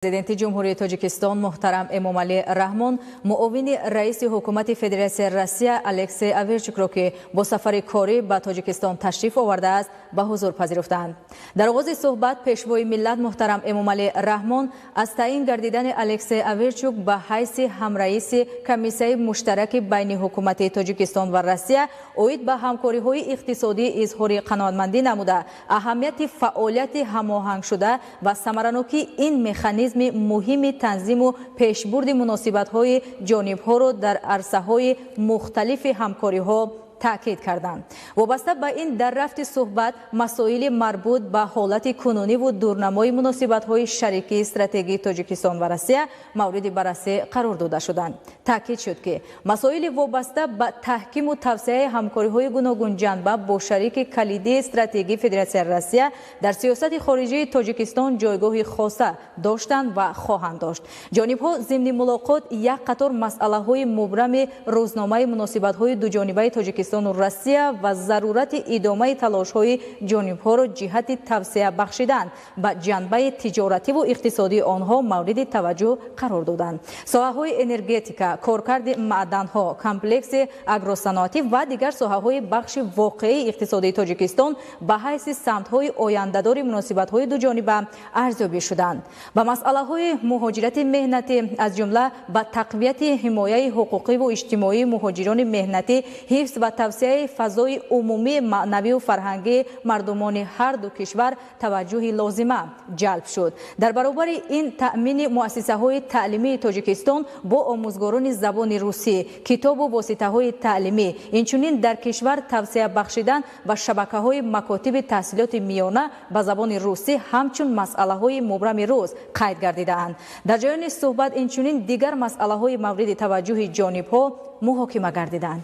Президенти Ҷумҳурии Тоҷикистон муҳтарам Эмомалӣ Раҳмон муовини раиси ҳукумати Федератсияи Россия Алексей Оверчукро, ки бо сафари корӣ ба Тоҷикистон ташриф овардааст, ба ҳузур пазируфтаанд. Дар оғози суҳбат Пешвои миллат муҳтарам Эмомалӣ Раҳмон аз таъин гардидани Алексей Оверчук ба ҳайси ҳамраиси Комиссияи муштараки байни ҳукумати Тоҷикистон ва Россия оид ба ҳамкориҳои иқтисодӣ изҳори қаноатмандӣ намуда, аҳамияти фаъолияти ҳамоҳангшуда ва самаранокии ин механизми муҳими танзиму пешбурди муносибатҳои ҷонибҳоро дар арсаҳои мухталифи ҳамкориҳо таъкид карданд. Вобаста ба ин дар рафти суҳбат масоили марбут ба ҳолати кунуниву дурнамои муносибатҳои шарикии стратегии Тоҷикистон ва Россия мавриди баррасӣ қарор дода шуданд. Таъкид шуд, ки масоили вобаста ба таҳкиму тавсеаи ҳамкориҳои гуногунҷанба бо шарики калидии стратегии Федератсияи Россия дар сиёсати хориҷии Тоҷикистон ҷойгоҳи хоса доштанд ва хоҳанд дошт. Ҷонибҳо зимни мулоқот як қатор масъалаҳои мубрами рӯзномаи муносибатҳои дуҷонибаи Тоҷикистон Россия ва зарурати идомаи талошҳои ҷонибҳоро ҷиҳати тавсеа бахшидан ба ҷанбаи тиҷоративу иқтисодии онҳо мавриди таваҷҷӯҳ қарор доданд. Соҳаҳои энергетика, коркарди маъданҳо, комплекси агросаноатӣ ва дигар соҳаҳои бахши воқеии иқтисодии Тоҷикистон ба ҳайси самтҳои ояндадори муносибатҳои дуҷониба арзёбӣ шуданд. Ба масъалаҳои муҳоҷирати меҳнатӣ, аз ҷумла ба тақвияти ҳимояи ҳуқуқиву иҷтимоии муҳоҷирони меҳнатӣ, ҳифз ва тавсеаи фазои умумии маънавию фарҳангии мардумони ҳар ду кишвар таваҷҷӯҳи лозима ҷалб шуд. Дар баробари ин таъмини муассисаҳои таълимии Тоҷикистон бо омӯзгорони забони русӣ, китобу воситаҳои таълимӣ, инчунин дар кишвар тавсеа бахшидан ба шабакаҳои макотиби таҳсилоти миёна ба забони русӣ ҳамчун масъалаҳои мубрами рӯз қайд гардидаанд. Дар ҷараёни суҳбат инчунин дигар масъалаҳои мавриди таваҷҷӯҳи ҷонибҳо муҳокима гардиданд.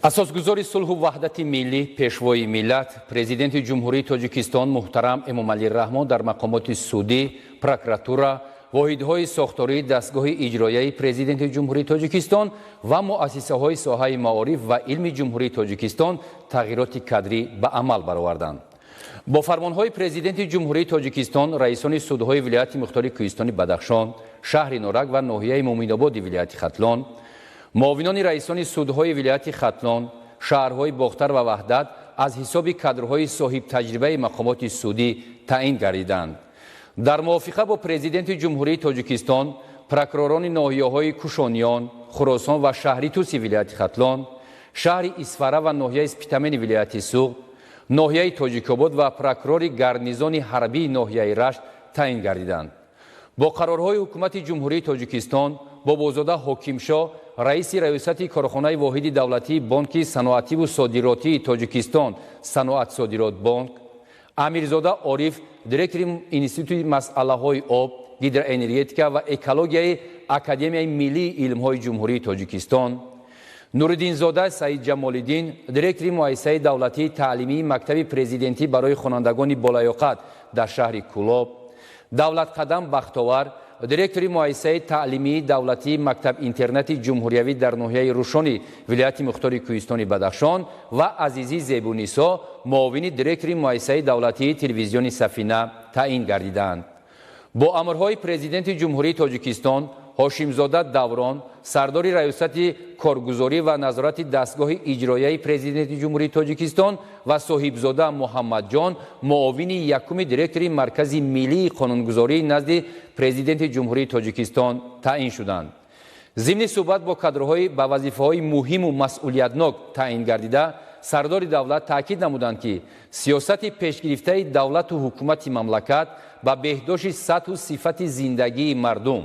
Асосгузори сулҳу ваҳдати миллӣ, Пешвои миллат, Президенти Ҷумҳурии Тоҷикистон муҳтарам Эмомалӣ Раҳмон дар мақомоти судӣ, прокуратура, воҳидҳои сохтории дастгоҳи иҷроияи Президенти Ҷумҳурии Тоҷикистон ва муассисаҳои соҳаи маориф ва илми Ҷумҳурии Тоҷикистон тағйироти кадрӣ ба амал бароварданд. Бо фармонҳои Президенти Ҷумҳурии Тоҷикистон раисони судҳои вилояти мухтори Кӯҳистони Бадахшон, шаҳри Норак ва ноҳияи Муминободи вилояти Хатлон, муовинони раисони судҳои вилояти Хатлон, шаҳрҳои Бохтар ва Ваҳдат аз ҳисоби кадрҳои соҳибтаҷрибаи мақомоти судӣ таъин гардиданд. Дар мувофиқа бо Президенти Ҷумҳурии Тоҷикистон прокуророни ноҳияҳои Кушониён, Хуросон ва шаҳри Туси вилояти Хатлон, шаҳри Исфара ва ноҳияи Спитамени вилояти Суғд, ноҳияи Тоҷикобод ва прокурори гарнизони ҳарбии ноҳияи Рашт таъин гардиданд. Бо қарорҳои Ҳукумати Ҷумҳурии Тоҷикистон Бобозода Ҳокимшоҳ раиси раёсати корхонаи воҳиди давлатии Бонки саноативу содиротии Тоҷикистон Саноатсодиротбонк, Амирзода Ориф директори Институти масъалаҳои об, гидроэнергетика ва экологияи Академияи миллии илмҳои Ҷумҳурии Тоҷикистон, Нуриддинзода Саидҷамолиддин директори муассисаи давлатии таълимии мактаби президентӣ барои хонандагони болаёқат дар шаҳри Кӯлоб, Давлатқадам Бахтовар директори муассисаи таълимии давлатии мактаб-интернати ҷумҳуриявӣ дар ноҳияи Рӯшони вилояти мухтори Кӯҳистони Бадахшон ва Азизӣ Зебунисо муовини директори муассисаи давлатии телевизиони Сафина таъин гардиданд. Бо амрҳои Президенти Ҷумҳурии Тоҷикистон Ҳошимзода Даврон сардори раёсати коргузорӣ ва назорати дастгоҳи иҷроияи Президенти Ҷумҳурии Тоҷикистон ва Соҳибзода Муҳаммадҷон муовини якуми директори Маркази миллии қонунгузории назди Президенти Ҷумҳурии Тоҷикистон таъин шуданд. Зимни суҳбат бо кадрҳои ба вазифаҳои муҳиму масъулиятнок таъин гардида, сардори давлат таъкид намуданд, ки сиёсати пешгирифтаи давлату ҳукумати мамлакат ба беҳдошти сатҳу сифати зиндагии мардум,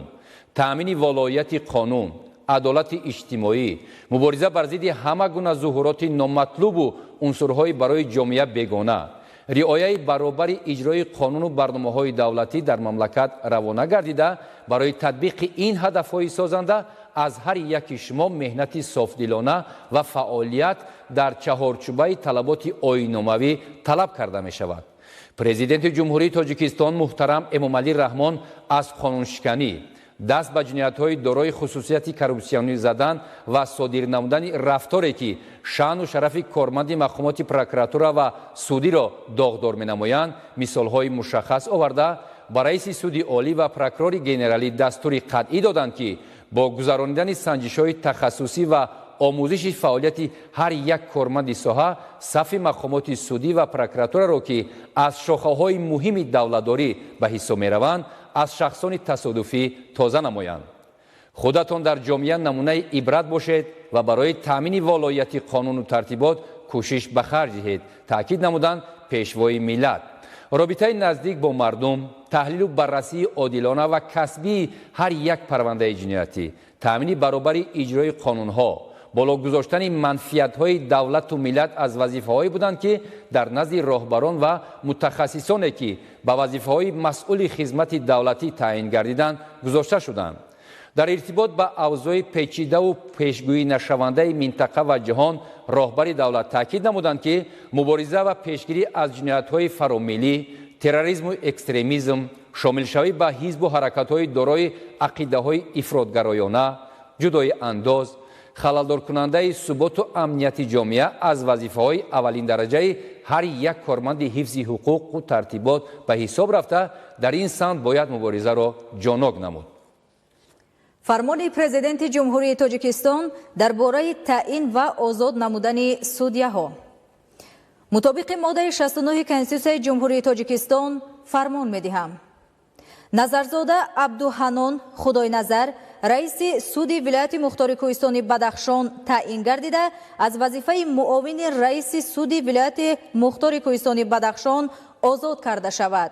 таъмини волоияти қонун, адолати иҷтимоӣ, мубориза бар зидди ҳама гуна зуҳуроти номатлубу унсурҳои барои ҷомеа бегона, риояи баробари иҷрои қонуну барномаҳои давлатӣ дар мамлакат равона гардида, барои татбиқи ин ҳадафҳои созанда аз ҳар яки шумо меҳнати софдилона ва фаъолият дар чаҳорчӯбаи талаботи оинномавӣ талаб карда мешавад. Президенти Ҷумҳурии Тоҷикистон муҳтарам Эмомалӣ Раҳмон аз қонуншиканӣ, даст ба ҷиноятҳои дорои хусусияти коррупсионӣ задан ва содир намудани рафторе, ки шаъну шарафи корманди мақомоти прокуратура ва судиро доғдор менамоянд, мисолҳои мушаххас оварда, Ба раиси суди олӣ ва прокурори генералӣ дастури қатъӣ доданд, ки бо гузаронидани санҷишҳои тахассусӣ ва омӯзиши фаъолияти ҳар як корманди соҳа сафи мақомоти судӣ ва прокуратураро, ки аз шохаҳои муҳими давлатдорӣ ба ҳисоб мераванд, аз шахсони тасодуфӣ тоза намоянд. Худатон дар ҷомеа намунаи ибрат бошед ва барои таъмини волоияти қонуну тартибот кӯшиш ба харҷ диҳед, таъкид намуданд пешвои миллат. Робитаи наздик бо мардум, таҳлилу баррасии одилона ва касбии ҳар як парвандаи ҷиноятӣ, таъмини баробари иҷрои қонунҳо, боло гузоштани манфиатҳои давлату миллат аз вазифаҳое буданд, ки дар назди роҳбарон ва мутахассисоне, ки ба вазифаҳои масъули хизмати давлатӣ таъин гардиданд, гузошта шуданд. Дар иртибот ба авзои печидаву пешгӯӣ нашавандаи минтақа ва ҷаҳон роҳбари давлат таъкид намуданд, ки мубориза ва пешгирӣ аз ҷиноятҳои фаромиллӣ, терроризму экстремизм, шомилшавӣ ба ҳизбу ҳаракатҳои дорои ақидаҳои ифротгароёна, ҷудои андоз, халалдоркунандаи суботу амнияти ҷомеа аз вазифаҳои аввалиндараҷаи ҳар як корманди ҳифзи ҳуқуқу тартибот ба ҳисоб рафта, дар ин самт бояд муборизаро ҷонок намуд. Фармони Президенти Ҷумҳурии Тоҷикистон дар бораи таъин ва озод намудани судяҳо. Мутобиқи моддаи 69 Конститутсияи Ҷумҳурии Тоҷикистон фармон медиҳам. Назарзода Абдуҳанон Худойназар раиси суди вилояти мухтори кӯҳистони Бадахшон таъин гардида, аз вазифаи муовини раиси суди вилояти мухтори кӯҳистони Бадахшон озод карда шавад.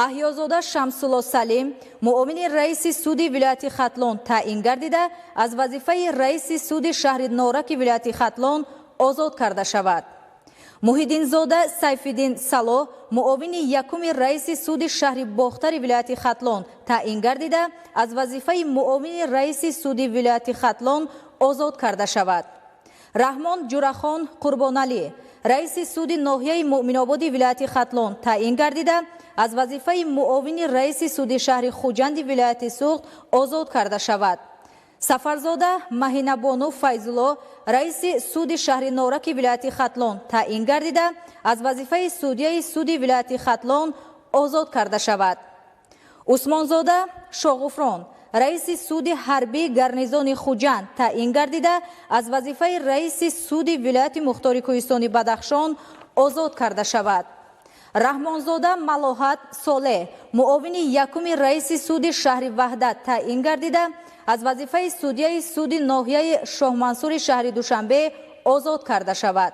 Аҳёзода Шамсулло Салим муовини раиси суди вилояти Хатлон таъин гардида, аз вазифаи раиси суди шаҳри Нораки вилояти Хатлон озод карда шавад. Муҳиддинзода Сайфиддин Салоҳ муовини якуми раиси суди шаҳри Бохтари вилояти Хатлон таъин гардида, аз вазифаи муовини раиси суди вилояти Хатлон озод карда шавад. Раҳмон Ҷурахон Қурбоналӣ раиси суди ноҳияи Муъминободи вилояти Хатлон таъин гардида, аз вазифаи муовини раиси суди шаҳри Хуҷанди вилояти Суғд озод карда шавад. Сафарзода Маҳинабону Файзулло раиси суди шаҳри Нораки вилояти Хатлон таъин гардида, аз вазифаи судяи суди вилояти Хатлон озод карда шавад. Усмонзода Шоғуфрон раиси суди ҳарбии гарнизони Хуҷанд таъин гардида, аз вазифаи раиси суди вилояти мухтори кӯҳистони Бадахшон озод карда шавад. Раҳмонзода Малоҳат Солеҳ муовини якуми раиси суди шаҳри Ваҳдат таъин гардида, аз вазифаи судяи суди ноҳияи Шоҳмансури шаҳри Душанбе озод карда шавад.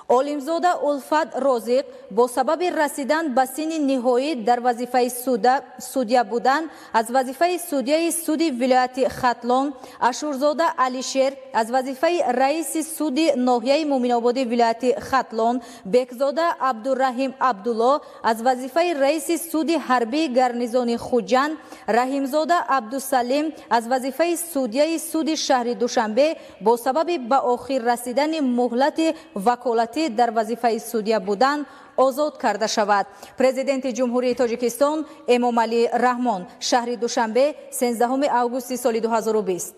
Олимзода Улфат Розиқ бо сабаби расидан ба синни ниҳоӣ дар вазифаи судя будан аз вазифаи судяи суди вилояти Хатлон, Ашурзода Алишер аз вазифаи раиси суди ноҳияи Муъминободи вилояти Хатлон, Бекзода Абдураҳим Абдулло аз вазифаи раиси суди ҳарбии гарнизони Хуҷанд, Раҳимзода Абдусалим аз вазифаи судяи суди шаҳри Душанбе бо сабаби ба охир расидани муҳлати ваколатӣ дар вазифаи судя будан озод карда шавад. Президенти Ҷумҳурии Тоҷикистон Эмомалӣ Раҳмон, шаҳри Душанбе, 13 августи соли 2020.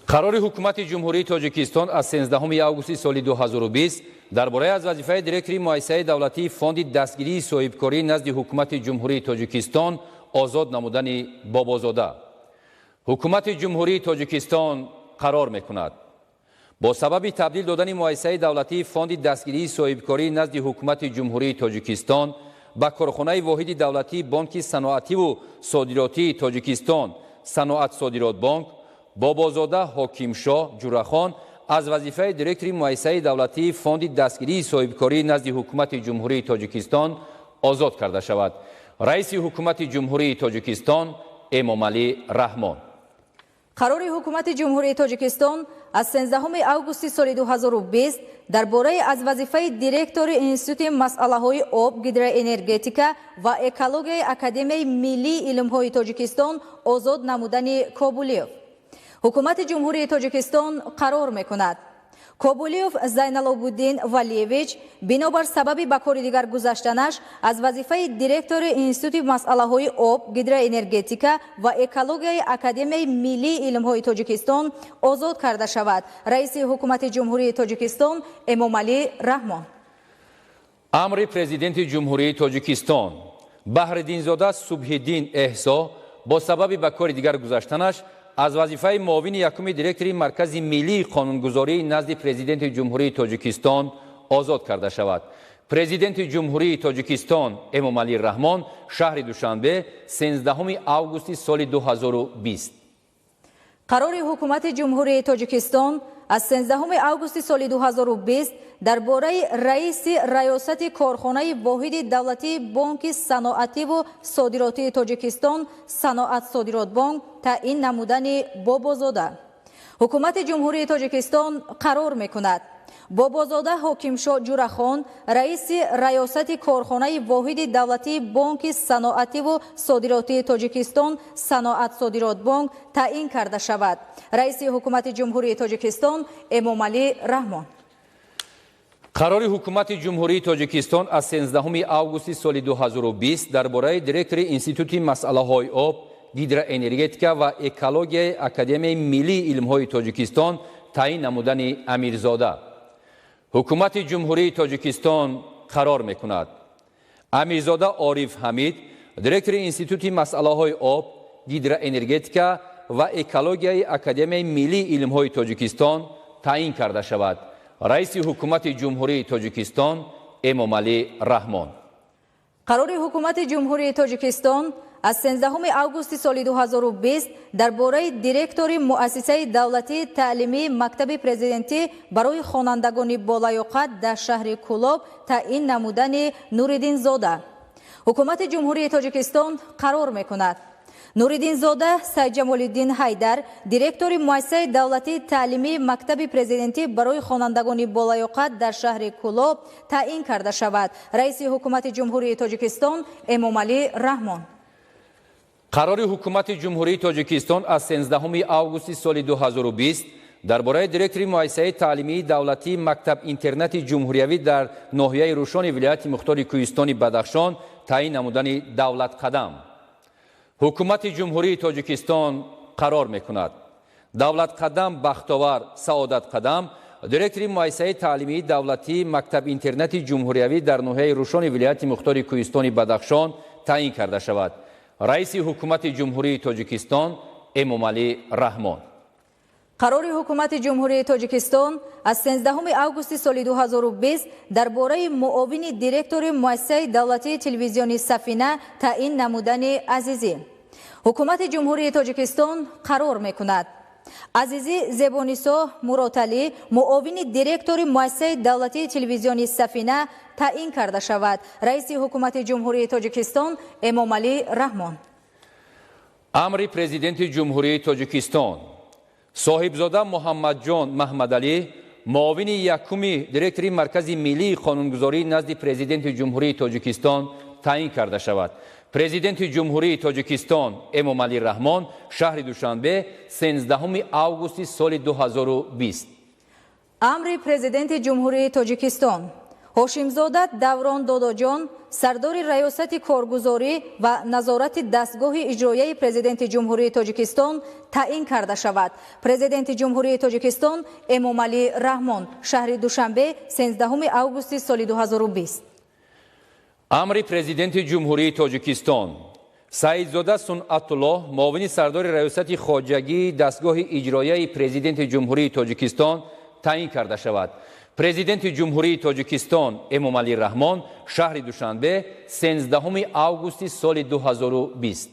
Қарори Ҳукумати Ҷумҳурии Тоҷикистон аз 13 августи соли 2020 дар бораи аз вазифаи директори муассисаи давлатии Фонди дастгирии соҳибкорӣ назди Ҳукумати Ҷумҳурии Тоҷикистон озод намудани Бобозода. Ҳукумати Ҷумҳурии Тоҷикистон қарор мекунад: бо сабаби табдил додани муассисаи давлатии Фонди дастгирии соҳибкорӣ назди Ҳукумати Ҷумҳурии Тоҷикистон ба корхонаи воҳиди давлатии Бонки саноативу содиротии Тоҷикистон Саноатсодиротбонк, Бобозода Ҳокимшоҳ Ҷурахон аз вазифаи директори муассисаи давлатии Фонди дастгирии соҳибкорӣ назди Ҳукумати Ҷумҳурии Тоҷикистон озод карда шавад. Раиси Ҳукумати Ҷумҳурии Тоҷикистон Эмомалӣ Раҳмон. Қарори Ҳукумати Ҷумҳурии Тоҷикистон аз 13 августи соли 2020 дар бораи аз вазифаи директори Институти масъалаҳои об, гидроэнергетика ва экологияи Академияи миллии илмҳои Тоҷикистон озод намудани Кобулиев. Ҳукумати Ҷумҳурии Тоҷикистон қарор мекунад: Кобулиев Зайналобуддин Валиевич бинобар сабаби ба кори дигар гузаштанаш аз вазифаи директори Институти масъалаҳои об, гидроэнергетика ва экологияи Академияи миллии илмҳои Тоҷикистон озод карда шавад. Раиси Ҳукумати Ҷумҳурии Тоҷикистон Эмомалӣ Раҳмон. Амри Президенти Ҷумҳурии Тоҷикистон Баҳриддинзода Субҳиддин Эҳсо бо сабаби ба кори дигар гузаштанаш аз вазифаи муовини якуми директори Маркази миллии қонунгузории назди Президенти Ҷумҳурии Тоҷикистон озод карда шавад. Президенти Ҷумҳурии Тоҷикистон Эмомалӣ Раҳмон, шаҳри Душанбе, 13 августи соли 2020. Қарори Ҳукумати Ҷумҳурии Тоҷикистон аз 13 августи соли 2020 дар бораи раиси раёсати корхонаи воҳиди давлатии Бонки саноативу содиротии Тоҷикистон Саноатсодиротбонк таъин намудани Бобозода. Ҳукумати Ҷумҳурии Тоҷикистон қарор мекунад: Бобозода Ҳокимшоҳ Ҷурахон раиси раёсати корхонаи воҳиди давлатии Бонки саноативу содиротии Тоҷикистон Саноатсодиротбонк таъин карда шавад. Раиси Ҳукумати Ҷумҳурии Тоҷикистон Эмомалӣ Раҳмон. Қарори Ҳукумати Ҷумҳурии Тоҷикистон аз 13 августи соли 2020 дар бораи директори Институти масъалаҳои об, гидроэнергетика ва экологияи Академияи миллии илмҳои Тоҷикистон таъин намудани Амирзода. Ҳукумати Ҷумҳурии Тоҷикистон қарор мекунад: Амирзода Ориф Ҳамид директори Институти масъалаҳои об, гидроэнергетика ва экологияи Академияи миллии илмҳои Тоҷикистон таъин карда шавад. Раиси Ҳукумати Ҷумҳурии Тоҷикистон Эмомалӣ Раҳмон. Қарори Ҳукумати Ҷумҳурии Тоҷикистон аз 13 августи соли 2020 дар бораи директори Муассисаи давлатии таълимии Мактаби президентӣ барои хонандагони болаёқат дар шаҳри Кӯлоб таъин намудани Нуриддинзода. Ҳукумати Ҷумҳурии Тоҷикистон қарор мекунад: Нуриддинзода Сайҷамолиддин Ҳайдар директори Муассисаи давлатии таълимии Мактаби президентӣ барои хонандагони болаёқат дар шаҳри Кӯлоб таъин карда шавад. Раиси Ҳукумати Ҷумҳурии Тоҷикистон Эмомалӣ Раҳмон. Қарори Ҳукумати Ҷумҳурии Тоҷикистон аз 13 августи соли 2020 дар бораи директори Муассисаи таълимии давлатии мактаб-интернати ҷумҳуриявӣ дар ноҳияи Рӯшони вилояти мухтори Кӯҳистони Бадахшон таъин намудани Давлатқадам. Ҳукумати Ҷумҳурии Тоҷикистон қарор мекунад: Давлатқадам Бахтовар Саодатқадам директори Муассисаи таълимии давлатии мактаб-интернати ҷумҳуриявӣ дар ноҳияи Рӯшони вилояти мухтори Кӯҳистони Бадахшон таъин карда шавад. Раиси Ҳукумати Ҷумҳурии Тоҷикистон Эмомалӣ Раҳмон. Қарори Ҳукумати Ҷумҳурии Тоҷикистон аз 13 августи соли 2020 дар бораи муовини директори Муассисаи давлатии телевизиони Сафина таъин намудани Азизӣ. Ҳукумати Ҷумҳурии Тоҷикистон қарор мекунад: Азизӣ Зебонисо Муроталӣ муовини директори Муассисаи давлатии телевизиони Сафина таъин карда шавад. Раиси Ҳукумати Ҷумҳурии Тоҷикистон Эмомалӣ Раҳмон. Амри Президенти Ҷумҳурии Тоҷикистон: Соҳибзода Муҳаммадҷон Маҳмадалӣ муовини якуми директори Маркази миллии қонунгузории назди Президенти Ҷумҳурии Тоҷикистон таъин карда шавад. Президенти Ҷумҳурии Тоҷикистон Эмомалӣ Раҳмон, шаҳри Душанбе, 13 августи соли 2020. Амри Президенти Ҷумҳурии Тоҷикистон: Ҳошимзода Даврон Додоҷон сардори раёсати коргузорӣ ва назорати дастгоҳи иҷроияи Президенти Ҷумҳурии Тоҷикистон таъин карда шавад. Президенти Ҷумҳурии Тоҷикистон Эмомалӣ Раҳмон, шаҳри Душанбе, 13 августи соли 2020. Амри Президенти Ҷумҳурии Тоҷикистон: Саидзода Сунъатуллоҳ муовини сардори раёсати хоҷагии дастгоҳи иҷроияи Президенти Ҷумҳурии Тоҷикистон таъин карда шавад. Президенти Ҷумҳурии Тоҷикистон Эмомалӣ Раҳмон, шаҳри Душанбе, 13 августи соли 2020.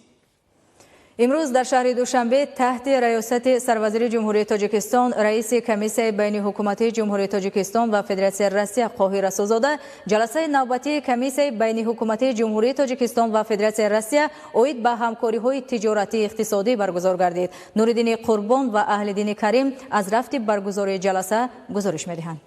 Имрӯз дар шаҳри Душанбе таҳти раёсати сарвазири Ҷумҳурии Тоҷикистон, раиси Комиссияи байниҳукуматии Ҷумҳурии Тоҷикистон ва Федератсияи Россия Қоҳир Расулзода ҷаласаи навбатии Комиссияи байниҳукуматии Ҷумҳурии Тоҷикистон ва Федератсияи Россия оид ба ҳамкориҳои тиҷоратии иқтисодӣ баргузор гардид. Нуриддини Қурбон ва Аҳлиддини Карим аз рафти баргузории ҷаласа гузориш медиҳанд.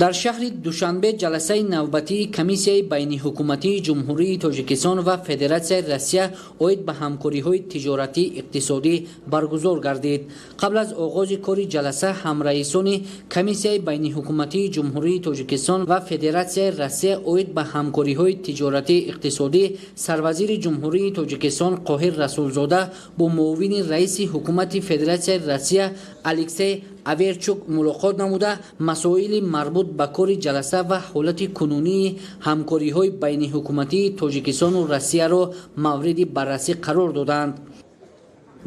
Дар шаҳри Душанбе ҷаласаи навбатии Комиссияи байниҳукуматии Ҷумҳурии Тоҷикистон ва Федератсияи Россия оид ба ҳамкориҳои тиҷоратӣ иқтисодӣ баргузор гардид. Қабл аз оғози кори ҷаласа ҳамраисони Комиссияи байниҳукуматии Ҷумҳурии Тоҷикистон ва Федератсияи Россия оид ба ҳамкориҳои тиҷоратӣ иқтисодӣ сарвазири Ҷумҳурии Тоҷикистон Қоҳир Расулзода бо муовини раиси Ҳукумати Федератсияи Россия Алексей Аверчук мулоқот намуда, масоили марбут ба кори ҷаласа ва ҳолати кунунии ҳамкориҳои байниҳукуматии Тоҷикистону Россияро мавриди баррасӣ қарор доданд.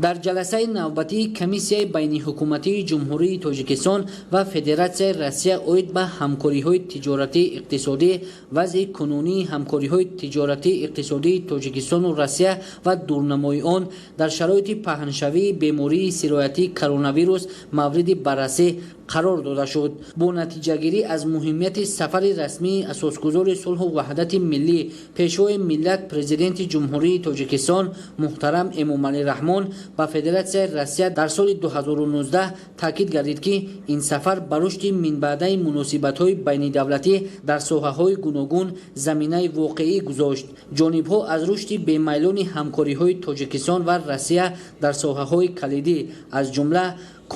Дар ҷаласаи навбатии Комиссияи байниҳукуматии Ҷумҳурии Тоҷикистон ва Федератсияи Россия оид ба ҳамкориҳои тиҷоратии иқтисодӣ, вазъи кунунии ҳамкориҳои тиҷоратии иқтисодии Тоҷикистону Россия ва дурнамои он дар шароити паҳншавии бемории сироятии коронавирус мавриди баррасӣ қарор дода шуд. Бо натиҷагирӣ аз муҳимияти сафари расмии асосгузори сулҳу ваҳдати миллӣ, Пешвои миллат, Президенти Ҷумҳурии Тоҷикистон муҳтарам Эмомалӣ Раҳмон ба Федератсияи Россия дар соли 2019 таъкид гардид, ки ин сафар ба рушди минбаъдаи муносибатҳои байнидавлатӣ дар соҳаҳои гуногун заминаи воқеӣ гузошт. Ҷонибҳо аз рушди бемайлони ҳамкориҳои Тоҷикистон ва Россия дар соҳаҳои калидӣ, аз ҷумла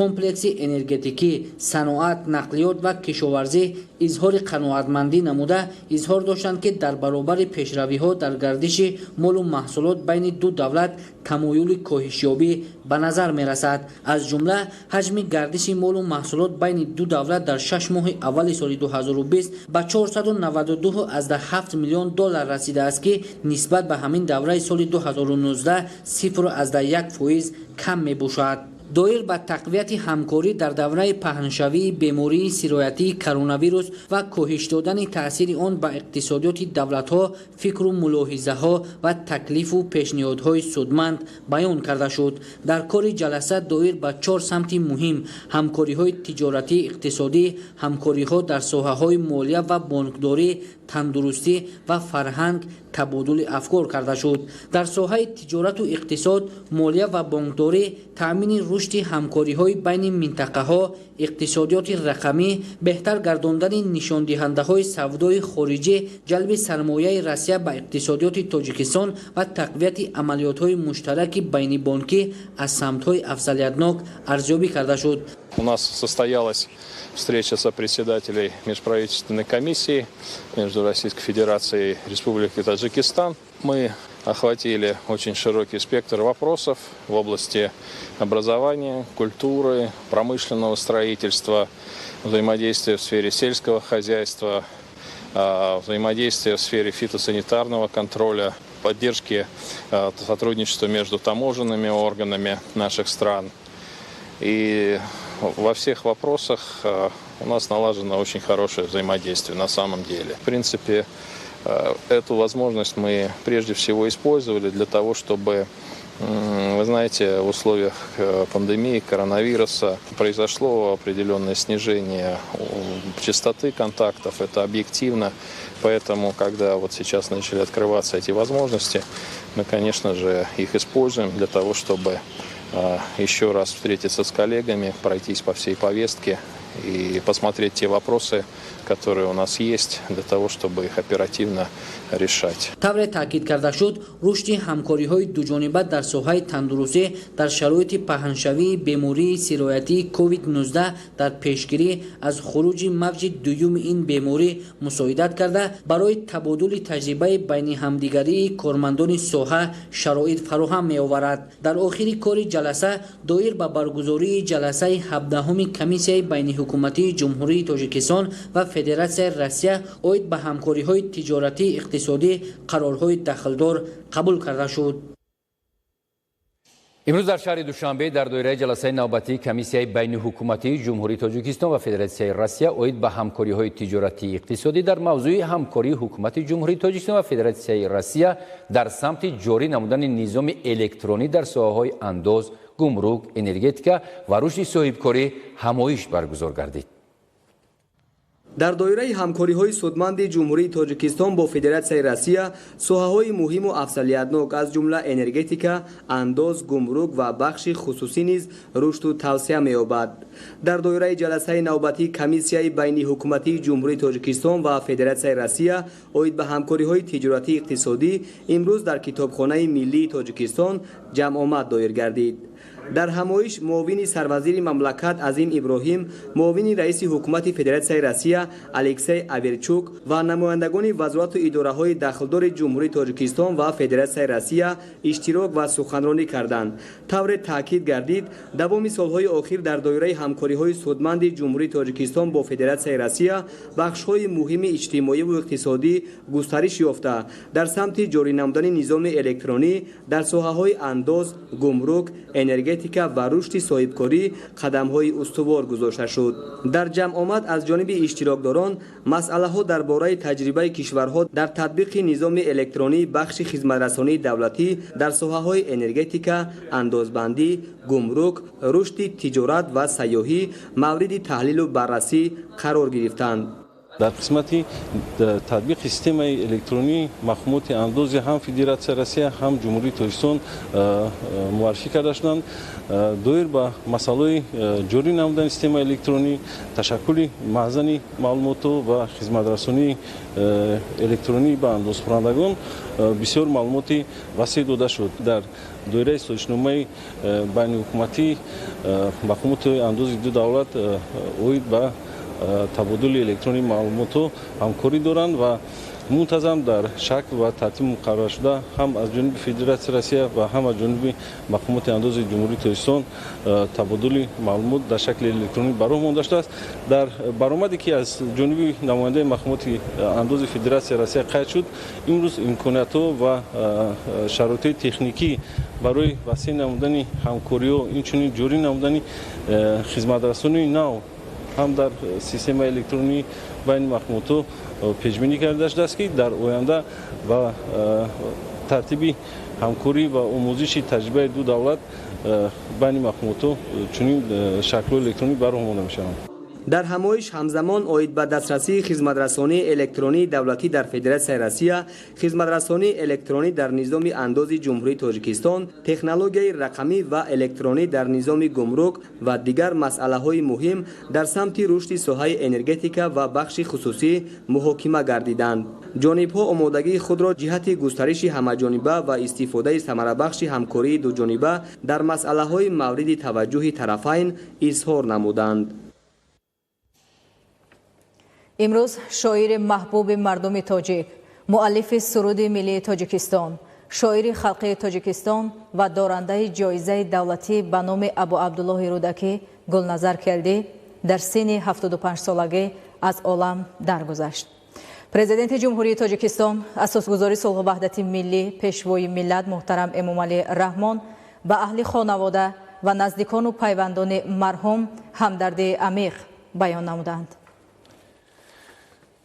комплекси энергетикӣ, саноат, нақлиёт ва кишоварзӣ изҳори қаноатмандӣ намуда, изҳор доштанд, ки дар баробари пешравиҳо дар гардиши молу маҳсулот байни ду давлат тамоюли коҳишёбӣ ба назар мерасад. Аз ҷумла ҳаҷми гардиши молу маҳсулот байни ду давлат дар 6 моҳи аввали соли 2020 ба 492,7 миллион доллар расидааст, ки нисбат ба ҳамин давраи соли 2019 0,1% кам мебошад. Доир ба тақвияти ҳамкорӣ дар давраи паҳншавии бемории сироятии коронавирус ва коҳиш додани таъсири он ба иқтисодиёти давлатҳо фикру мулоҳизаҳо ва таклифу пешниҳодҳои судманд баён карда шуд. Дар кори ҷаласа доир ба 4 самти муҳим: ҳамкориҳои тиҷоратӣ, иқтисодӣ, ҳамкориҳо дар соҳаҳои молия ва бонкдорӣ, тандурустӣ ва фарҳанг табодули афкор карда шуд. Дар соҳаи тиҷорату иқтисод, молия ва бонкдорӣ, таъмини рушди ҳамкориҳои байни минтақаҳо, иқтисодиёти рақамӣ, беҳтар гардондани нишондиҳандаҳои савдои хориҷӣ, ҷалби сармояи Россия ба иқтисодиёти Тоҷикистон ва тақвияти амалиётҳои муштараки байнибонкӣ аз самтҳои афзалиятнок арзёбӣ карда шуд. У нас состоялась встреча сопредседателей межправительственной комиссии между Российской Федерацией и Республикой Таджикистан. Мы охватили очень широкий спектр вопросов в области образования, культуры, промышленного строительства, взаимодействия в сфере сельского хозяйства, взаимодействия в сфере фитосанитарного контроля, поддержки сотрудничества между таможенными органами наших стран. И во всех вопросах у нас налажено очень хорошее взаимодействие на самом деле. В принципе, эту возможность мы прежде всего использовали для того, чтобы, вы знаете, в условиях пандемии, коронавируса произошло определенное снижение частоты контактов, это объективно. Поэтому, когда вот сейчас начали открываться эти возможности, мы, конечно же, их используем для того, чтобы еще раз встретиться с коллегами, пройтись по всей повестке и посмотреть те вопросы, которые у нас есть, для того, чтобы их оперативно решать. Тавре таъкид карда шуд, рушди ҳамкориҳои дуҷониба дар соҳаи тандурустӣ дар шароити паҳншавии бемории сироятии COVID-19 дар пешгирӣ аз хуруҷи мавҷи дуюми ин беморӣ мусоидат карда, барои табодули таҷрибаи байни ҳамдигарии кормандони соҳа шароит фароҳам меоварад. Дар охири кори ҷаласа доир ба баргузории ҷаласаи 17-уми Комиссияи байниҳукуматии Ҷумҳурии Тоҷикистон ва Федератсияи Россия оид ба ҳамкориҳои тиҷоратӣ иқтисодӣ қарорҳои дахлдор қабул карда шуд. Имрӯз дар шаҳри Душанбе дар доираи ҷаласаи навбатии Комиссияи байниҳукуматии Ҷумҳурии Тоҷикистон ва Федератсияи Россия оид ба ҳамкориҳои тиҷоратии иқтисодӣ дар мавзӯи ҳамкории Ҳукумати Ҷумҳурии Тоҷикистон ва Федератсияи Россия дар самти ҷорӣ намудани низоми электронӣ дар соҳаҳои андоз, гумрук, энергетика ва рушди соҳибкорӣ ҳамоиш баргузор гардид. Дар доираи ҳамкориҳои судманди Ҷумҳурии Тоҷикистон бо Федератсияи Россия соҳаҳои муҳиму афзалиятнок, аз ҷумла энергетика, андоз, гумрук ва бахши хусусӣ низ рушду тавсеа меёбад. Дар доираи ҷаласаи навбатии Комиссияи байниҳукуматии Ҷумҳурии Тоҷикистон ва Федератсияи Россия оид ба ҳамкориҳои тиҷоратии иқтисодӣ имрӯз дар Китобхонаи миллии Тоҷикистон ҷамъомад доир гардид. Дар ҳамоиш муовини сарвазири мамлакат Азим Иброҳим, муовини раиси ҳукумати Федератсияи Россия Алексей Аверчук ва намояндагони вазорату идораҳои дахлдори Ҷумҳурии Тоҷикистон ва Федератсияи Россия иштирок ва суханронӣ карданд. Тавре таъкид гардид, давоми солҳои охир дар доираи ҳамкориҳои судманди Ҷумҳурии Тоҷикистон бо Федератсияи Россия бахшҳои муҳими иҷтимоиву иқтисодӣ густариш ёфта, дар самти ҷорӣ намудани низоми электронӣ дар соҳаҳои андоз, гумрук, энергетика ва рушди соҳибкорӣ қадамҳои устувор гузошта шуд. Дар ҷамъомад аз ҷониби иштирокдорон масъалаҳо дар бораи таҷрибаи кишварҳо дар татбиқи низоми электронии бахши хизматрасонии давлатӣ дар соҳаҳои энергетика, андозбандӣ, гумрук, рушди тиҷорат ва сайёҳӣ мавриди таҳлилу баррасӣ қарор гирифтанд. Дар қисмати татбиқи системаи электронӣ мақомоти андози ҳам Федератсияи Россия, ҳам Ҷумҳурии Тоҷикистон муаррифӣ карда шуданд. Доир ба масъалаҳои ҷорӣ намудани системаи электронӣ, ташаккули маҳзани маълумотҳо ва хизматрасонии электронӣ ба андозхӯрандагон бисёр маълумоти васеъ дода шуд. Дар доираи созишномаи байниҳукуматӣ мақомоти андози ду давлат оид ба табодули электронии маълумотҳо ҳамкорӣ доранд ва мунтазам дар шакл ва тартиби муқарраршуда ҳам аз ҷониби Федератсияи Россия ва ҳам аз ҷониби мақомоти андози Ҷумҳурии Тоҷикистон табодули маълумот дар шакли электронӣ ба роҳ монда шудааст. Дар баромаде ки аз ҷониби намояндаи мақомоти андози Федератсияи Россия қайд шуд, имрӯз имкониятҳо ва шароитҳои техникӣ барои васеъ намудани ҳамкориҳо, инчунин ҷорӣ намудани хизматрасонии нав ҳам дар системаи электронӣ байни мақомотҳо пешбинӣ карда шудааст, ки дар оянда ба тартиби ҳамкорӣ ва омӯзиши таҷрибаи ду давлат байни мақомотҳо чунин шаклҳои электронӣ ба роҳ монда мешаванд. Дар ҳамоиш ҳамзамон оид ба дастрасии хизматрасонии электронии давлатӣ дар Федератсияи Россия, хизматрасонии электронӣ дар низоми андози Ҷумҳурии Тоҷикистон, технологияи рақамӣ ва электронӣ дар низоми гумрук ва дигар масъалаҳои муҳим дар самти рушди соҳаи энергетика ва бахши хусусӣ муҳокима гардиданд. Ҷонибҳо омодагии худро ҷиҳати густариши ҳамаҷониба ва истифодаи самарабахши ҳамкории дуҷониба дар масъалаҳои мавриди таваҷҷӯҳи тарафайн изҳор намуданд. Имрӯз шоири маҳбуби мардуми тоҷик, муаллифи суруди миллии Тоҷикистон, шоири халқии Тоҷикистон ва дорандаи ҷоизаи давлатӣ ба номи Абу Абдуллоҳи Рӯдакӣ Гулназар Келдӣ дар синни 75-солагӣ аз олам даргузашт. Президенти Ҷумҳурии Тоҷикистон, асосгузори сулҳу ваҳдати миллӣ, пешвои миллат муҳтарам Эмомалӣ Раҳмон ба аҳли хонавода ва наздикону пайвандони марҳум ҳамдардии амиқ баён намуданд.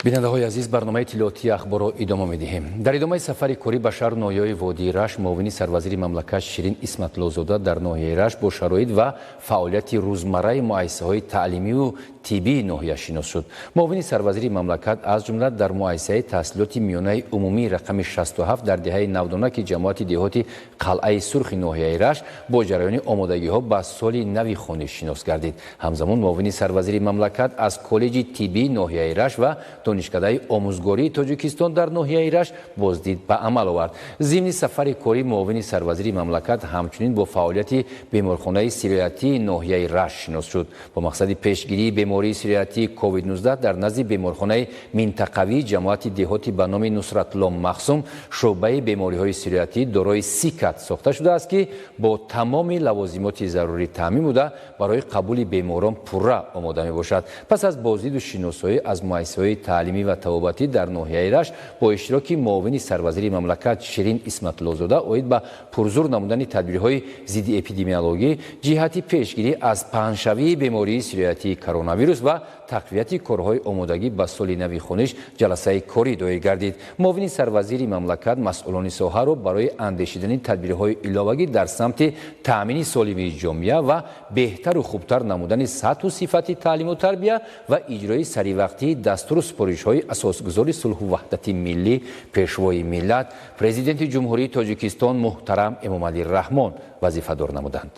Бинандаҳои азиз, барномаи иттилоотии ахборро идома медиҳем. Дар идомаи сафари корӣ ба шаҳру ноҳияҳои водии Рашт, муовини сарвазири мамлакат Ширин Исматлозода дар ноҳияи Рашт бо шароит ва фаъолияти рӯзмарраи муассисаҳои таълимиву тиббии ноҳия шинос шуд. Муовини сарвазири мамлакат аз ҷумла дар муассисаи таҳсилоти миёнаи умумии рақами 67 дар деҳаи Навдонаки ҷамоати деҳоти Қалъаи Сурхи ноҳияи Рашт бо ҷараёни омодагиҳо ба соли нави хониш шинос гардид. Ҳамзамон муовини сарвазири мамлакат аз коллеҷи тиббии ноҳияи Рашт ва донишкадаи омӯзгории Тоҷикистон дар ноҳияи Рашт боздид ба амал овард. Зимни сафари корӣ муовини сарвазири мамлакат ҳамчунин бо фаъолияти беморхонаи сироятии ноҳияи Рашт шинос шуд. Бо мақсади пешгирии бемории сироятии COVID-19 дар назди беморхонаи минтақавии ҷамоати деҳоти ба номи Нусратло Махсум шӯъбаи бемориҳои сироятӣ дорои 30 кат сохта шудааст, ки бо тамоми лавозимоти зарурӣ таъмин буда барои қабули беморон пурра омода мебошад. Пас аз боздиду шиносоӣ аз муассисаҳои таълимӣ ва табобатӣ дар ноҳияи Рашт бо иштироки муовини сарвазири мамлакат Ширин Исматлозода оид ба пурзур намудани тадбирҳои зидди эпидемиологӣ ҷиҳати пешгирӣ аз паҳншавии бемории сироятии коронавирус ва тақвияти корҳои омодагӣ ба соли нави хониш ҷаласаи корӣ доир гардид. Муовини сарвазири мамлакат масъулони соҳаро барои андешидани тадбирҳои иловагӣ дар самти таъмини солимии ҷомеа ва беҳтару хубтар намудани сатҳу сифати таълиму тарбия ва иҷрои саривақтии дастуру супоришҳои асосгузори сулҳу ваҳдати миллӣ, пешвои миллат, президенти Ҷумҳурии Тоҷикистон муҳтарам Эмомалӣ Раҳмон вазифадор намуданд.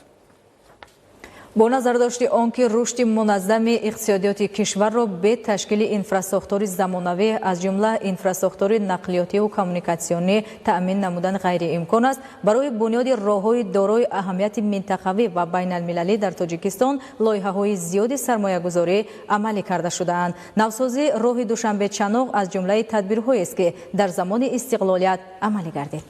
Бо назардошти он ки рушди муназзами иқтисодиёти кишварро бе ташкили инфрасохтори замонавӣ, аз ҷумла инфрасохтори нақлиётиву коммуникатсионӣ таъмин намудан ғайриимкон аст, барои бунёди роҳҳои дорои аҳамияти минтақавӣ ва байналмилалӣ дар Тоҷикистон лоиҳаҳои зиёди сармоягузорӣ амалӣ карда шудаанд. Навсозии роҳи Душанбе-Чаноқ аз ҷумлаи тадбирҳоест, ки дар замони истиқлолият амалӣ гардид.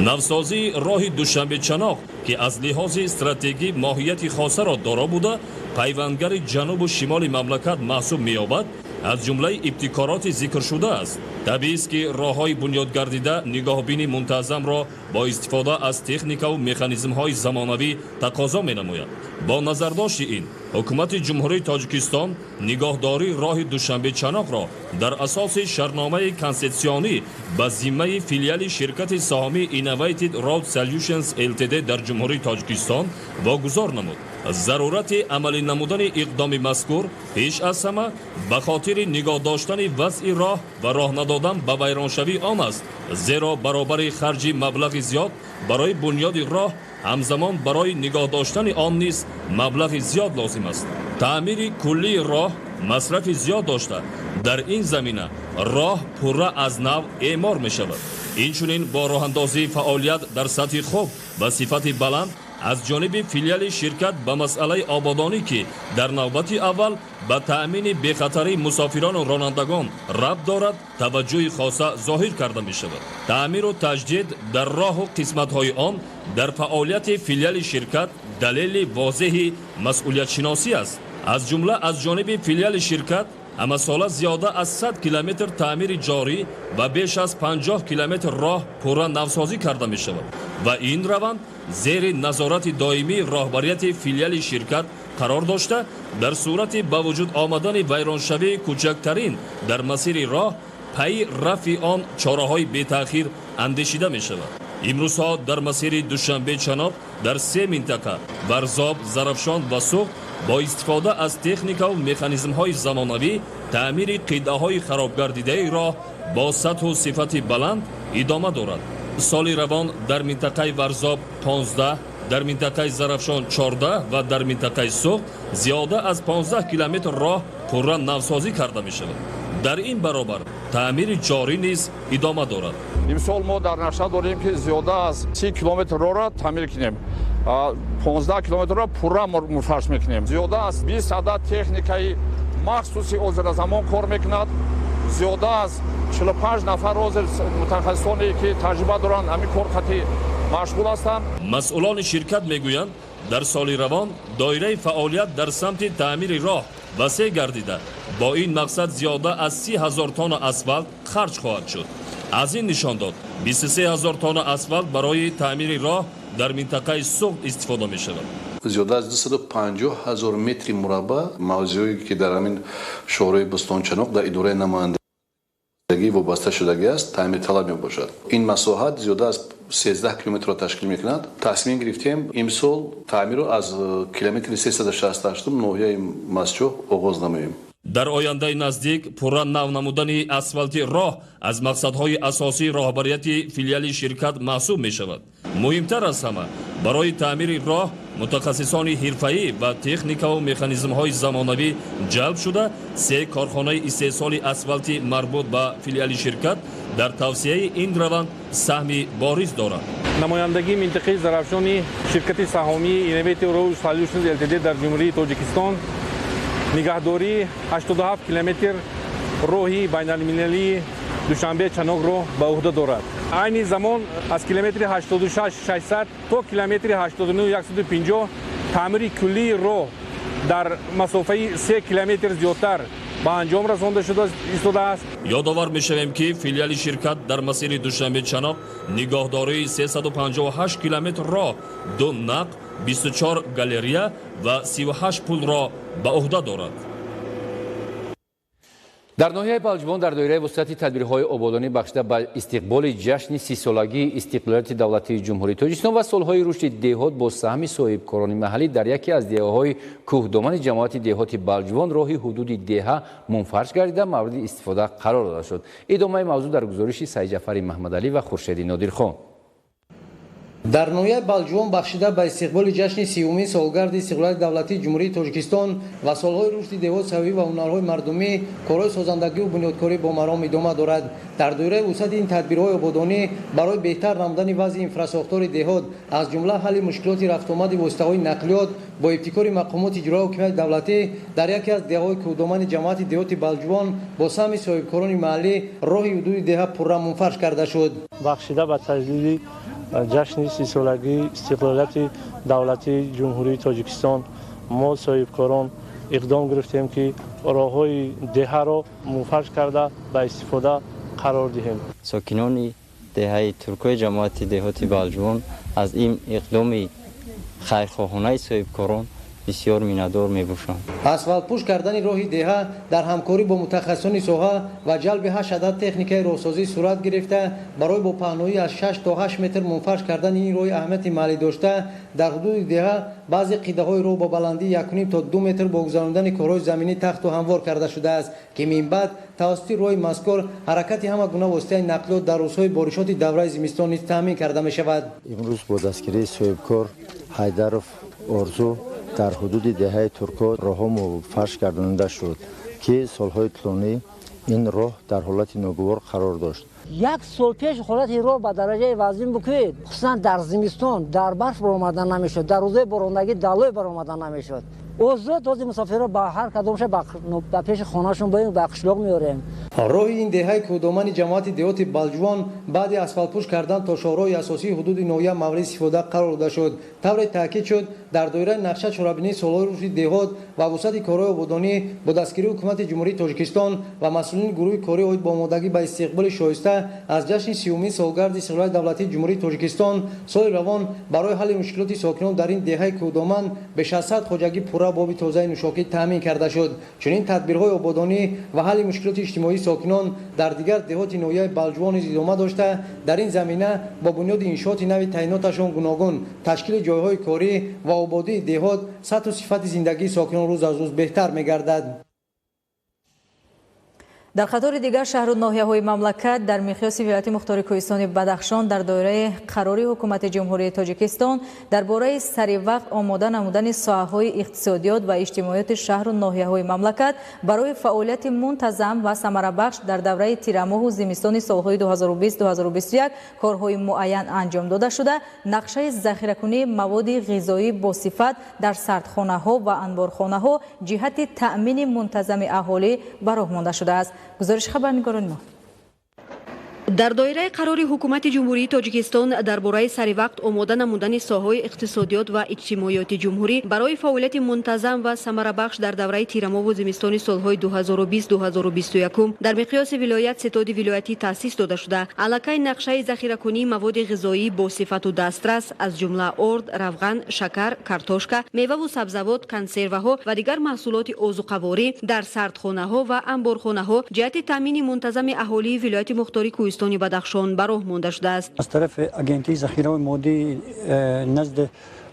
Навсозии роҳи Душанбе-Чаноқ, ки аз лиҳози стратегӣ моҳияти хосаро доро буда, пайвандгари ҷанубу шимоли мамлакат маҳсуб меёбад, аз ҷумлаи ибтикороти зикршуда аст. Табиист, ки роҳҳои бунёдгардида нигоҳбини мунтазамро бо истифода аз техникаву механизмҳои замонавӣ тақозо менамояд. Бо назардошти ин, ҳукумати Ҷумҳурии Тоҷикистон нигоҳдории роҳи Душанбе-Чаноқро дар асоси шартномаи консессионӣ ба зиммаи филиали ширкати саҳомии Innovative Road Solutions Ltd дар Ҷумҳурии Тоҷикистон вогузор намуд. Зарурати амалӣ намудани иқдоми мазкур пеш аз ҳама ба хотири нигоҳ доштани вазъи роҳ ва роҳ надодан ба вайроншавии он аст, зеро баробари харҷи маблағи зиёд барои бунёди роҳ, ҳамзамон барои нигоҳ доштани он низ маблағи зиёд лозим аст. Таъмири куллии роҳ масрафи зиёд дошта, дар ин замина роҳ пурра аз нав эъмор мешавад. Инчунин бо роҳандозии фаъолият дар сатҳи хуб ва сифати баланд аз ҷониби филиали ширкат ба масъалаи ободонӣ, ки дар навбати аввал ба таъмини бехатарии мусофирону ронандагон рабт дорад, таваҷҷӯҳи хоса зоҳир карда мешавад. Таъмиру таҷдид дар роҳу қисматҳои он дар фаъолияти филиали ширкат далели возеҳи масъулиятшиносӣ аст. Аз ҷумла аз ҷониби филиали ширкат ҳамасола зиёда аз 100 километр таъмири ҷорӣ ва беш аз 50 километр роҳ пурра навсозӣ карда мешавад ва ин раванд зери назорати доимии роҳбарияти филиали ширкат қарор дошта, дар сурати ба вуҷуд омадани вайроншавии кӯчактарин дар масири роҳ пайи рафъи он чораҳои бетаъхир андешида мешавад. Имрӯзҳо дар масири Душанбе-Чаноқ дар се минтақа Варзоб, Зарафшон ва Суғд бо истифода аз техникаву механизмҳои замонавӣ таъмири қитъаҳои харобгардидаи роҳ бо сатҳу сифати баланд идома дорад. Соли равон дар минтақаи Варзоб 15, дар минтақаи Зарафшон 14 ва дар минтақаи Суғд зиёда аз 15 километр роҳ пурра навсозӣ карда мешавад. Дар ин баробар таъмири ҷорӣ низ идома дорад. Имсол мо дар нақша дорем, ки зиёда аз 30 километр роҳро таъмир кунем, 15 километрро пурра мурфарш мекунем. Зиёда аз 20 адад техникаи махсуси ҳозиразамон кор мекунад. Зиёда аз 45 нафар ҳозир мутахассисоне, ки таҷриба доранд, ҳамин кор хати машғул ҳастанд. Масъулони ширкат мегӯянд, дар соли равон доираи фаъолият дар самти таъмири роҳ васеъ гардида, бо ин мақсад зиёда аз 30 ҳазор тонна асфалт харҷ хоҳад шуд. Аз ин нишон дод, 23 ҳазор тонна асфалт барои таъмири роҳ дар минтақаи Суғд истифода мешавад. Зиёда аз 250 ҳазор метри мураббаъ мавзеъое, ки дар ҳамин шоҳрои Бӯстончаноқ дар идораи намояндагӣ вобаста шудагӣ аст, таъмирталаб мебошад. Ин масоҳат зиёда аз 13 километрро ташкил мекунад. Тасмим гирифтем имсол таъмирро аз километри 368 ноҳияи Мастчоҳ оғоз намоем. Дар ояндаи наздик пурра нав намудани асфалти роҳ аз мақсадҳои асосии роҳбарияти филиали ширкат маҳсуб мешавад. Муҳимтар аз ҳама, барои таъмири роҳ мутахассисони ҳирфаӣ ва техникаву механизмҳои замонавӣ ҷалб шуда, се корхонаи истеҳсоли асфалти марбут ба филиали ширкат дар тавсияи ин раванд саҳми бориз доранд. Намояндагии минтақаи Зарафшони ширкати саҳомии Innovative Road Solutions Ltd дар Ҷумҳурии Тоҷикистон нигаҳдории 87 километр роҳи байналмилалии Душанбе-Чаноқро ба уҳда дорад. Айни замон аз километри 86 600 то километри 89 150 таъмири куллии роҳ дар масофаи 3 километр зиёдтар ба анҷом расонда шуда истодааст. Ёдовар мешавем, ки филиали ширкат дар масири Душанбе-Чаноқ нигоҳдории 358 километр роҳ, ду нақб, 24 галерея ва 38 пулро ба уҳда дорад. Дар ноҳияи Балҷувон дар доираи вусъати тадбирҳои ободонӣ, бахшида ба истиқболи ҷашни 30-солагии истиқлолияти давлатии Ҷумҳурии Тоҷикистон ва солҳои рушди деҳот бо саҳми соҳибкорони маҳаллӣ, дар яке аз деҳаҳои кӯҳдомани ҷамоати деҳоти Балҷувон роҳи ҳудуди деҳа мунфарш гардида, мавриди истифода қарор дода шуд. Идомаи мавзӯъ дар гузориши Сайдҷафари Маҳмадалӣ ва Хуршеди Нодирхон. Дар ноҳияи Балҷувон бахшида ба истиқболи ҷашни 30-умин солгарди истиқлолияти давлатии Ҷумҳурии Тоҷикистон ва солҳои рушди деҳот, савӣ ва ҳунарҳои мардумӣ корҳои созандагиву бунёдкорӣ бо маром идома дорад. Дар доираи вусъати ин тадбирҳои ободонӣ барои беҳтар намудани вазъи инфрасохтори деҳот, аз ҷумла ҳалли мушкилоти рафтуомади воситаҳои нақлиёт бо ибтикори мақомоти иҷроияи ҳокимияти давлатӣ дар яке аз деҳаҳои кӯҳдомани ҷамоати деҳоти Балҷувон бо саҳми соҳибкорони маҳаллӣ роҳи ҳудуди деҳа пурра мунфарш карда шуд. Бахшида ба таҷлили ҷашни 30-солагии истиқлолияти давлатии Ҷумҳурии Тоҷикистон мо соҳибкорон иқдом гирифтем, ки роҳҳои деҳаро мунфарш карда ба истифода қарор диҳем. Сокинони деҳаи Туркои ҷамоати деҳоти Балҷувон аз ин иқдоми хайрхоҳонаи соҳибкорон бисёр миннатдор мебошанд. Асфалтпӯш кардани роҳи деҳа дар ҳамкорӣ бо мутахассисони соҳа ва ҷалби 8 адад техникаи роҳсозӣ сурат гирифта, барои бо паҳноӣ аз 6 то 8 метр мунфарш кардани ин роҳи аҳамияти маҳаллӣ дошта, дар ҳудуди деҳа баъзе қидаҳои роҳ бо баландии 1,5 то 2 метр бо гузарондани корҳои заминӣ тахту ҳамвор карда шудааст, ки минбаъд тавассути роҳи мазкур ҳаракати ҳама гуна воситаи нақлиёт дар рӯзҳои боришоти давраи зимистон низ таъмин карда мешавад. Имрӯз бо дастгирии соҳибкор Ҳайдаров Орзу дар ҳудуди деҳаи Турко роҳҳо муфарш гардонида шуд, ки солҳои тӯлонӣ ин роҳ дар ҳолати ногувор қарор дошт. Як сол пеш ҳолати роҳ ба дараҷаи вазин букӯед, хусусан дар зимистон дар барф баромадан намешуд, дар рӯзои борондагӣ далой баромадан намешуд. Озод този мусофирро ба ҳар кадомша ба пеши хонашон боем, ба қишлоқ меорем. Роҳи ин деҳаи кӯҳдомани ҷамоати деҳоти Балҷувон баъди асфалтпӯш кардан то шоҳроҳи асосии ҳудуди ноҳия мавриди истифода қарор дода шуд. Тавре таъкид шуд, дар доираи нақша чорабинии солҳои рушди деҳот ва вусъати корҳои ободонӣ бо дастгирии ҳукумати Ҷумҳурии Тоҷикистон ва масъулини гурӯҳи корӣ оид ба омодагӣ ба истиқболи шоиста аз ҷашни 30-умин солгарди истиқлолияти давлатии Ҷумҳурии Тоҷикистон соли равон барои ҳалли мушкилоти сокинон дар ин деҳаи кӯҳдоман беш аз 100 хоҷагӣ пурра бо оби тозаи нӯшокӣ таъмин карда шуд. Чунин тадбирҳои ободонӣ ва ҳалли мушкилоти иҷтимоии сокинон дар дигар деҳоти ноҳияи Балҷувон низ идома дошта, дар ин замина бо бунёди иншооти нави таъиноташон гуногун, ташкили ҷойҳои корӣ ва ободии деҳот сатҳу сифати зиндагии сокинон рӯз аз рӯз беҳтар мегардад. Дар қатори дигар шаҳру ноҳияҳои мамлакат дар миқёси вилояти мухтори кӯҳистони Бадахшон дар доираи қарори ҳукумати Ҷумҳурии Тоҷикистон дар бораи саривақт омода намудани соҳаҳои иқтисодиёт ва иҷтимоиёти шаҳру ноҳияҳои мамлакат барои фаъолияти мунтазам ва самарабахш дар давраи тирамоҳу зимистони солҳои 2020-2021 корҳои муайян анҷом дода шуда, нақшаи захиракунии маводи ғизоӣ босифат дар сардхонаҳо ва анборхонаҳо ҷиҳати таъмини мунтазами аҳолӣ ба роҳ монда шудааст. Гузориши хабарнигорони мо. Дар доираи қарори ҳукумати Ҷумҳурии Тоҷикистон дар бораи саривақт омода намудани соҳаҳои иқтисодиёт ва иҷтимоиёти ҷумҳурӣ барои фаъолияти мунтазам ва самарабахш дар давраи тирамову зимистони солҳои 2020-2021 дар миқёси вилоят ситоди вилоятӣ таъсис дода шуда, аллакай нақшаи захиракунии маводи ғизоӣ бо сифату дастрас аз ҷумла орд, равған, шакар, картошка, меваву сабзавот, консерваҳо ва дигар маҳсулоти озуқаворӣ дар сардхонаҳо ва анборхонаҳо ҷиҳати таъмини мунтазами аҳолии вилояти мухтори кӯҳистони Бадахшон ба роҳ монда шудааст. Аз тарафи агентии захираҳои моддӣ назди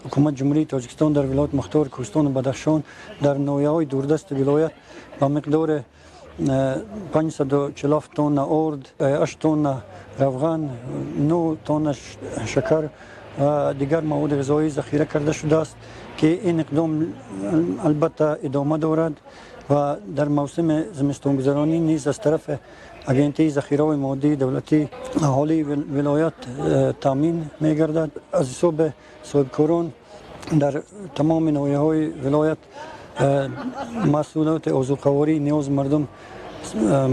ҳукумати Ҷумҳурии Тоҷикистон дар вилояти мухтори кӯҳистони Бадахшон дар ноҳияҳои дурдасти вилоят ба миқдори 547 тонна орд, 8 тонна равған, 9 тонна шакар ва дигар маводи ғизоӣ захира карда шудааст, ки ин иқдом албатта идома дорад ва дар мавсими зимистонгузаронӣ низ аз тарафи агентии захираҳои моддии давлатӣ аҳолии вилоят таъмин мегардад. Аз ҳисоби соҳибкорон дар тамоми ноҳияҳои вилоят маҳсулоти озуқаворӣ ниёзи мардум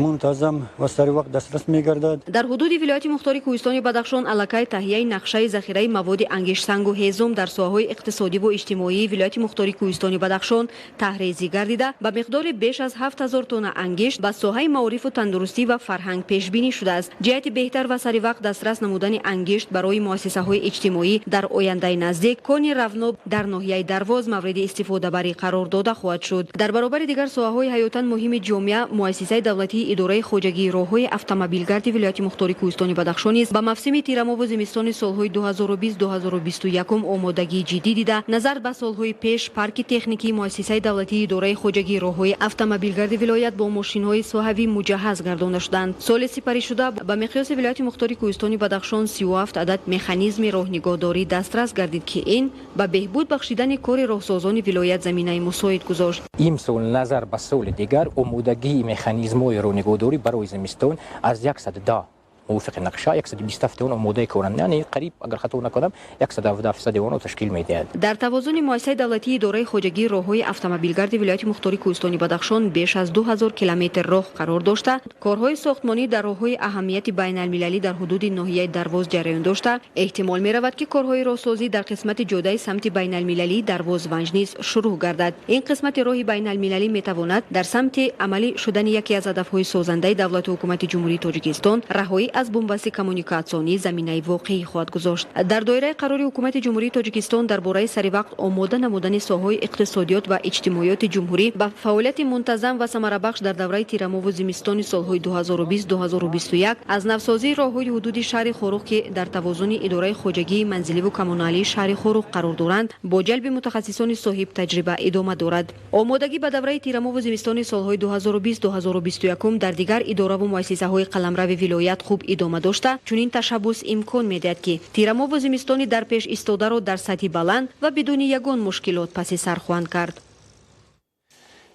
мунтазам ва саривақт дастрас мегардад. Дар ҳудуди вилояти мухтори кӯҳистони Бадахшон аллакай таҳияи нақшаи захираи маводи ангиштсангу ҳезум дар соҳаҳои иқтисодиву иҷтимоии вилояти мухтори кӯҳистони Бадахшон таҳрезӣ гардида, ба миқдори беш аз 7000 тонна ангишт ба соҳаи маорифу тандурустӣ ва фарҳанг пешбинӣ шудааст. Ҷиҳати беҳтар ва саривақт дастрас намудани ангишт барои муассисаҳои иҷтимоӣ дар ояндаи наздик кони равноб дар ноҳияи Дарвоз мавриди истифодабарӣ қарор дода хоҳад шуд. Дар баробари дигар соҳаҳои ҳаётан муҳими ҷомеа муассисаи Муассисаи давлатии идораи хоҷагии роҳҳои автомобилгарди вилояти мухтори Кӯҳистони Бадахшон низ ба мавсими тирамоҳу зимистони солҳои 2020-2021 омодагии ҷиддӣ дида, назар ба солҳои пеш парки техникии муассисаи давлатии идораи хоҷагии роҳҳои автомобилгарди вилоят бо мошинҳои соҳавӣ муҷаҳҳаз гардонда шуданд. Соли сипаришуда ба миқёси вилояти мухтори Кӯҳистони Бадахшон 37 адад механизми роҳнигоҳдорӣ дастрас гардид, ки ин ба беҳбуд бахшидани кори роҳсозони вилоят заминаи мусоид гузошт. Имсол назар ба соли дигар омодагии механизмҳои роҳнигоҳдорӣ барои зимистон аз 110 мувофиқи нақша 127 он омодаи коранд, яъне қариб, агар хато накунам, 117% онро ташкил медиҳад. Дар тавозуни муассисаи давлатии идораи хоҷагии роҳҳои автомобилгарди вилояти мухтори Кӯҳистони Бадахшон беш аз 2000 километр роҳ қарор дошта, корҳои сохтмонӣ дар роҳҳои аҳамияти байналмилалӣ дар ҳудуди ноҳияи Дарвоз ҷараён дошта, эҳтимол меравад, ки корҳои роҳсозӣ дар қисмати ҷодаи самти байналмилалии Дарвоз Ванҷ низ шурӯъ гардад. Ин қисмати роҳи байналмилалӣ метавонад дар самти амалӣ шудани яке аз ҳадафҳои созандаи давлату ҳукумати Ҷумҳурии Тоҷикистон, раҳоӣ аз бунбасти коммуникатсионӣ, заминаи воқеӣ хоҳад гузошт. Дар доираи қарори ҳукумати Ҷумҳурии Тоҷикистон дар бораи саривақт омода намудани соҳаҳои иқтисодиёт ва иҷтимоиёти ҷумҳурӣ ба фаъолияти мунтазам ва самарабахш дар давраи тирамоҳу зимистони солҳои 2020-2021 аз навсозии роҳҳои ҳудуди шаҳри Хоруғ, ки дар тавозуни идораи хоҷагии манзиливу коммуналии шаҳри Хоруғ қарор доранд, бо ҷалби мутахассисони соҳибтаҷриба идома дорад. Омодагӣ ба давраи тирамоҳу зимистони солҳои 2020-2021 дар дигар идораву муассисаҳои қаламрави вилоят хуб идома дошта, чунин ташаббус имкон медиҳад, ки тирамоҳу зимистони дар пеш истодаро дар сатҳи баланд ва бидуни ягон мушкилот паси сар хоҳанд кард.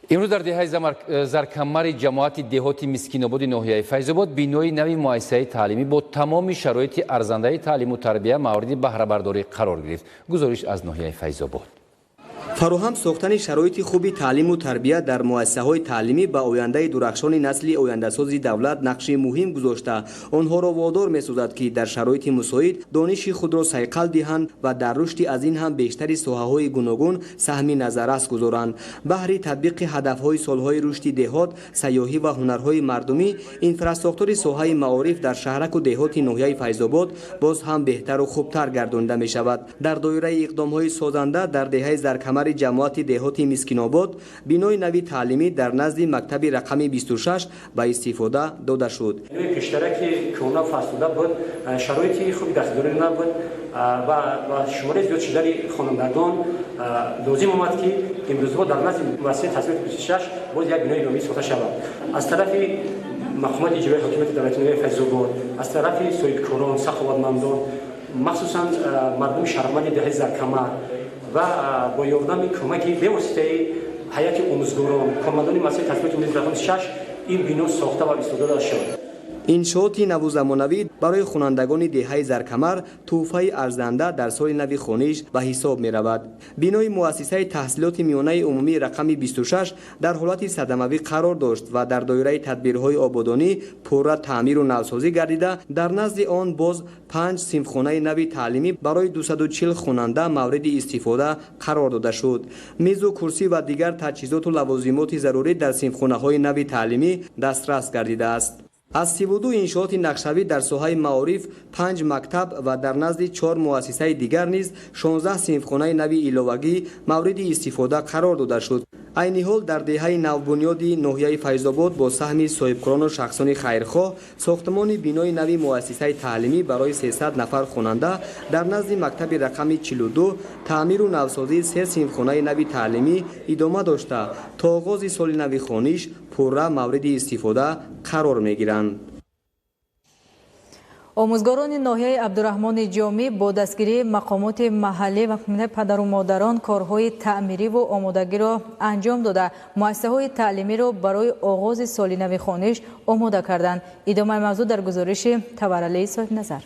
Имрӯз дар деҳаи Заркамари ҷамоати деҳоти Мискинободи ноҳияи Файзобод бинои нави муассисаи таълимӣ бо тамоми шароити арзандаи таълиму тарбия мавриди баҳрабардорӣ қарор гирифт. Гузориш аз ноҳияи Файзобод. Фароҳам сохтани шароити хуби таълиму тарбия дар муассисаҳои таълимӣ ба ояндаи дурахшони насли ояндасози давлат нақши муҳим гузошта, онҳоро водор месозад, ки дар шароити мусоид дониши худро сайқал диҳанд ва дар рушди аз ин ҳам бештари соҳаҳои гуногун саҳми назаррас гузоранд. Баҳри татбиқи ҳадафҳои солҳои рушди деҳот, сайёҳӣ ва ҳунарҳои мардумӣ, инфрасохтори соҳаи маориф дар шаҳраку деҳоти ноҳияи Файзобод боз ҳам беҳтару хубтар гардонида мешавад. Дар доираи иқдомҳои созанда дар деҳаи Заркамари ҷамоати деҳоти Мискинобод бинои нави таълимӣ дар назди мактаби рақами 26 ба истифода дода шуд. Бинои пештара, ки кӯҳна, фарсуда буд, шароити хуби дарсдорӣ набуд ва шумораи зиёд шудани хонандагон лозим омад, ки имрӯзҳо дар назди муассисаи таҳсилоти 26 боз як бинои иловӣ сохта шавад. Аз тарафи мақомоти иҷроии ҳокимияти давлатии ноҳияи Файзобод, аз тарафи соҳибкорон, саховатмандон, махсусан мардуми шарафманди деҳаи Заркамар ва бо ёрдами кӯмаки бевоситаи ҳайати омӯзгорон, кормандони муассисаи таҳсилоти умумии рақами 6 ин бино сохта ва истифода шуд. Иншооти наву замонавӣ барои хонандагони деҳаи Заркамар тӯҳфаи арзанда дар соли нави хониш ба ҳисоб меравад. Бинои муассисаи таҳсилоти миёнаи умумии рақами 26 дар ҳолати садамавӣ қарор дошт ва дар доираи тадбирҳои ободонӣ пурра таъмиру навсозӣ гардида, дар назди он боз 5 синфхонаи нави таълимӣ барои 240 хонанда мавриди истифода қарор дода шуд. Мизу курсӣ ва дигар таҷҳизоту лавозимоти зарурӣ дар синфхонаҳои нави таълимӣ дастрас гардидааст. Аз 32 иншооти нақшавӣ дар соҳаи маориф 5 мактаб ва дар назди 4 муассисаи дигар низ 16 синфхонаи нави иловагӣ мавриди истифода қарор дода шуд. Айни ҳол дар деҳаи навбунёди ноҳияи Файзобод бо саҳми соҳибкорону шахсони хайрхоҳ сохтмони бинои нави муассисаи таълимӣ барои 300 нафар хонанда дар назди мактаби рақами 42, таъмиру навсозии се синфхонаи нави таълимӣ идома дошта, то оғози соли нави хониш пурра мавриди истифода қарор мегиранд. Омӯзгорони ноҳияи Абдураҳмони Ҷомӣ бо дастгирии мақомоти маҳаллӣ ва падару модарон корҳои таъмириву омодагиро анҷом дода, муассисаҳои таълимиро барои оғози соли нави хониш омода карданд. Идомаи мавзӯъ дар гузориши Таваралии Соҳибназар.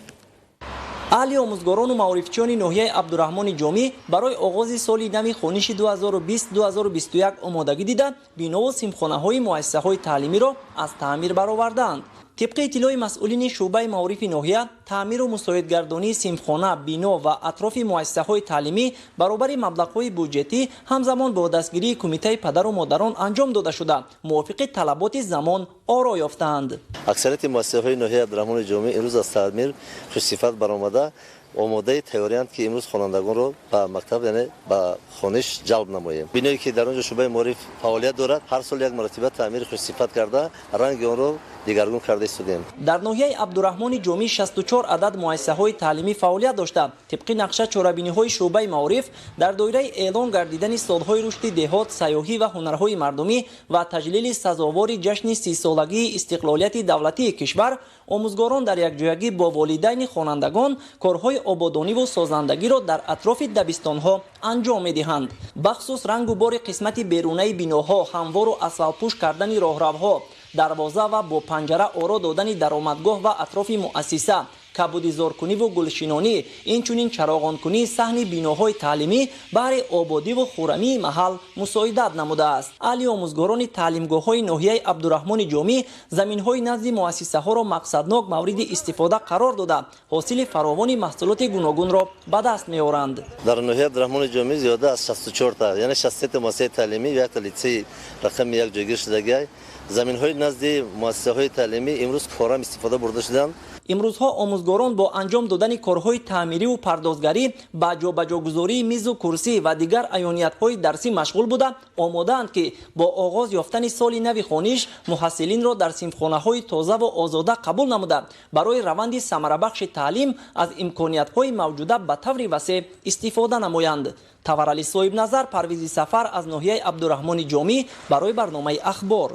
Аҳли омӯзгорону маорифчиёни ноҳияи Абдураҳмони Ҷомӣ барои оғози соли нави хониши 2020-2021 омодагӣ дида, бинову синфхонаҳои муассисаҳои таълимиро аз таъмир баровардаанд. Тибқи иттилои масъулини шӯъбаи маорифи ноҳия, таъмиру мусоидгардонии синфхона, бино ва атрофи муассисаҳои таълимӣ баробари маблағҳои буҷетӣ ҳамзамон бо дастгирии кумитаи падару модарон анҷом дода шуда, мувофиқи талаботи замон оро ёфтаанд. Аксарияти муассисаҳои ноҳияи Абдураҳмони Ҷомӣ имрӯз аз таъмир хушсифат баромада, Омодаи тайёриянд, ки имрӯз хонандагонро ба мактаб, яъне ба хониш ҷалб намоем. Биное ки дар он ҷо шӯъбаи маориф фаъолият дорад, ҳар сол як маротиба таъмири хушсифат карда, ранги онро дигаргун карда истодем. Дар ноҳияи Абдураҳмони Ҷомӣ 64 адад муассисаҳои таълимӣ фаъолият дошта, тибқи нақша чорабиниҳои шӯъбаи маориф дар доираи эълон гардидани солҳои рушди деҳот, сайёҳӣ ва ҳунарҳои мардумӣ ва таҷлили сазовори ҷашни 30-солагии истиқлолияти давлатии кишвар, омӯзгорон дар якҷоягӣ бо волидайни хонандагон корҳои ободониву созандагиро дар атрофи дабистонҳо анҷом медиҳанд. Бахусус рангу бори қисмати берунаи биноҳо, ҳамвору асфалтпӯш кардани роҳравҳо, дарвоза ва бо панҷара оро додани даромадгоҳ ва атрофи муассиса, кабудизоркуниву гулшинонӣ, инчунин чароғонкунии саҳни биноҳои таълимӣ баҳри ободиву хуррамии маҳал мусоидат намудааст. Аҳли омӯзгорони таълимгоҳҳои ноҳияи Абдураҳмони Ҷомӣ заминҳои назди муассисаҳоро мақсаднок мавриди истифода қарор дода, ҳосили фаровони маҳсулоти гуногунро ба даст меоранд. Дар ноҳияи Абдураҳмони Ҷомӣ зиёда аз 64 та, яъне 63 муассисаи таълимӣ ва якта литсеи рақами 1 ҷойгир шудагиай. Заминҳои назди муассисаҳои таълимӣ имрӯз корам истифода бурда шуданд. Имрӯзҳо омӯзгорон бо анҷом додани корҳои таъмириву пардозгарӣ, ба ҷобаҷогузории мизу курсӣ ва дигар аёниятҳои дарсӣ машғул буда, омодаанд, ки бо оғоз ёфтани соли нави хониш муҳассилинро дар синфхонаҳои тозаву озода қабул намуда, барои раванди самарабахши таълим аз имкониятҳои мавҷуда ба таври васеъ истифода намоянд. Таварали Соҳибназар, Парвизи Сафар аз ноҳияи Абдураҳмони Ҷомӣ барои барномаи Ахбор.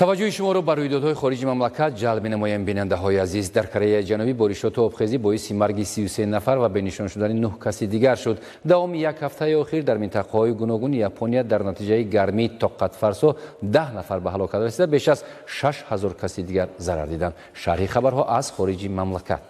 Таваҷҷӯҳи шуморо ба рӯйдодҳои хориҷи мамлакат ҷалб менамоем, бинандаҳои азиз. Дар Кореяи Ҷанубӣ боришоту обхезӣ боиси марги 33 нафар ва бенишон шудани 9 каси дигар шуд. Давоми як ҳафтаи охир дар минтақаҳои гуногуни Япония дар натиҷаи гармии тоқатфарсо 10 нафар ба ҳалокат расида, беш аз 6000 каси дигар зарар диданд. Шарҳи хабарҳо аз хориҷи мамлакат.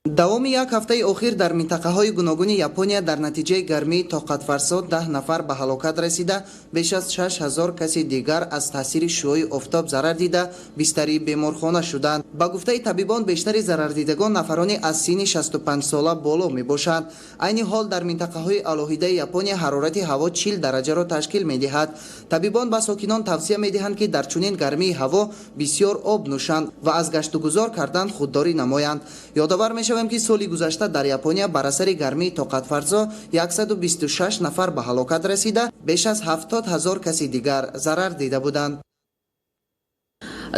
Давоми як ҳафтаи охир дар минтақаҳои гуногуни Япония дар натиҷаи гармии тоқатфарсо 10 нафар ба ҳалокат расида, беш аз 6000 каси дигар аз таъсири шуои офтоб зарар дида, бистарии беморхона шуданд. Ба гуфтаи табибон, бештари зарардидагон нафарони аз синни 65 сола боло мебошанд. Айни ҳол дар минтақаҳои алоҳидаи Япония ҳарорати ҳаво 40 дараҷаро ташкил медиҳад. Табибон ба сокинон тавсия медиҳанд, ки дар чунин гармии ҳаво бисёр об нӯшанд ва аз гаштугузор кардан худдорӣ намоянд. Ёдовар мешавем, ки соли гузашта дар Япония бар асари гармии тоқатфарсо 126 нафар ба ҳалокат расида, беш аз 70 000 каси дигар зарар дида буданд.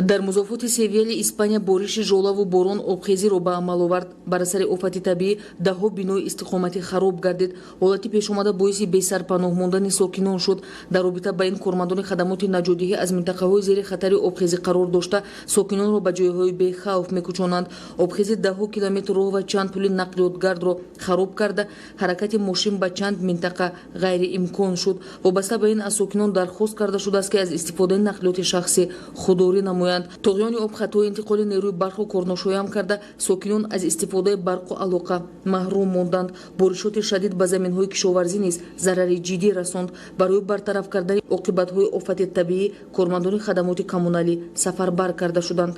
Дар музофоти Севиали Испания бориши жолаву борон обхезиро ба амал овард. Бар асари офати табиӣ даҳҳо бинои истиқоматӣ хароб гардид. Ҳолати пешомада боиси бесарпаноҳ мондани сокинон шуд. Дар робита ба ин кормандони хадамоти наҷотдиҳӣ аз минтақаҳои зери хатари обхезӣ қарор дошта, сокинонро ба ҷойҳои бехавф мекӯчонанд. Обхезӣ даҳҳо километр роҳ ва чанд пули нақлиётгардро хароб карда, ҳаракати мошин ба чанд минтақа ғайриимкон шуд. Вобаста ба ин аз сокинон дархост карда шудааст, ки аз истифодаи нақлиёти шахсӣ худдорӣ намоянд. Тоғёни об хатҳои интиқоли нерӯи барқро корношоям карда, сокинон аз истифодаи барқу алоқа маҳрум монданд. Боришоти шадид ба заминҳои кишоварзӣ низ зарари ҷиддӣ расонд. Барои бартараф кардани оқибатҳои офати табиӣ кормандони хадамоти коммуналӣ сафарбар карда шуданд.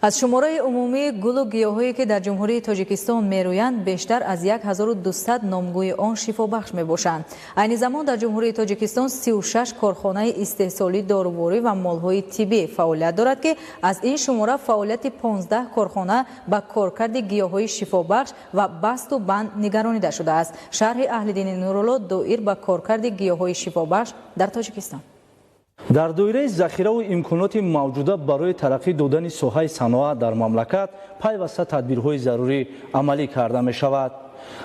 Аз шумораи умумии гулу гиёҳое ки дар Ҷумҳурии Тоҷикистон мерӯянд, бештар аз 1200 номгӯи он шифобахш мебошанд. Айни замон дар Ҷумҳурии Тоҷикистон 36 корхонаи истеҳсолии доруворӣ ва молҳои тиббӣ фаъолият дорад, ки аз ин шумора фаъолияти 15 корхона ба коркарди гиёҳҳои шифобахш ва басту банд нигаронида шудааст. Шарҳи Аҳлиддини Нурулло доир ба коркарди гиёҳҳои шифобахш дар Тоҷикистон. Дар доираи захираву имконоти мавҷуда барои тараққӣ додани соҳаи саноат дар мамлакат пайваста тадбирҳои зарурӣ амалӣ карда мешавад.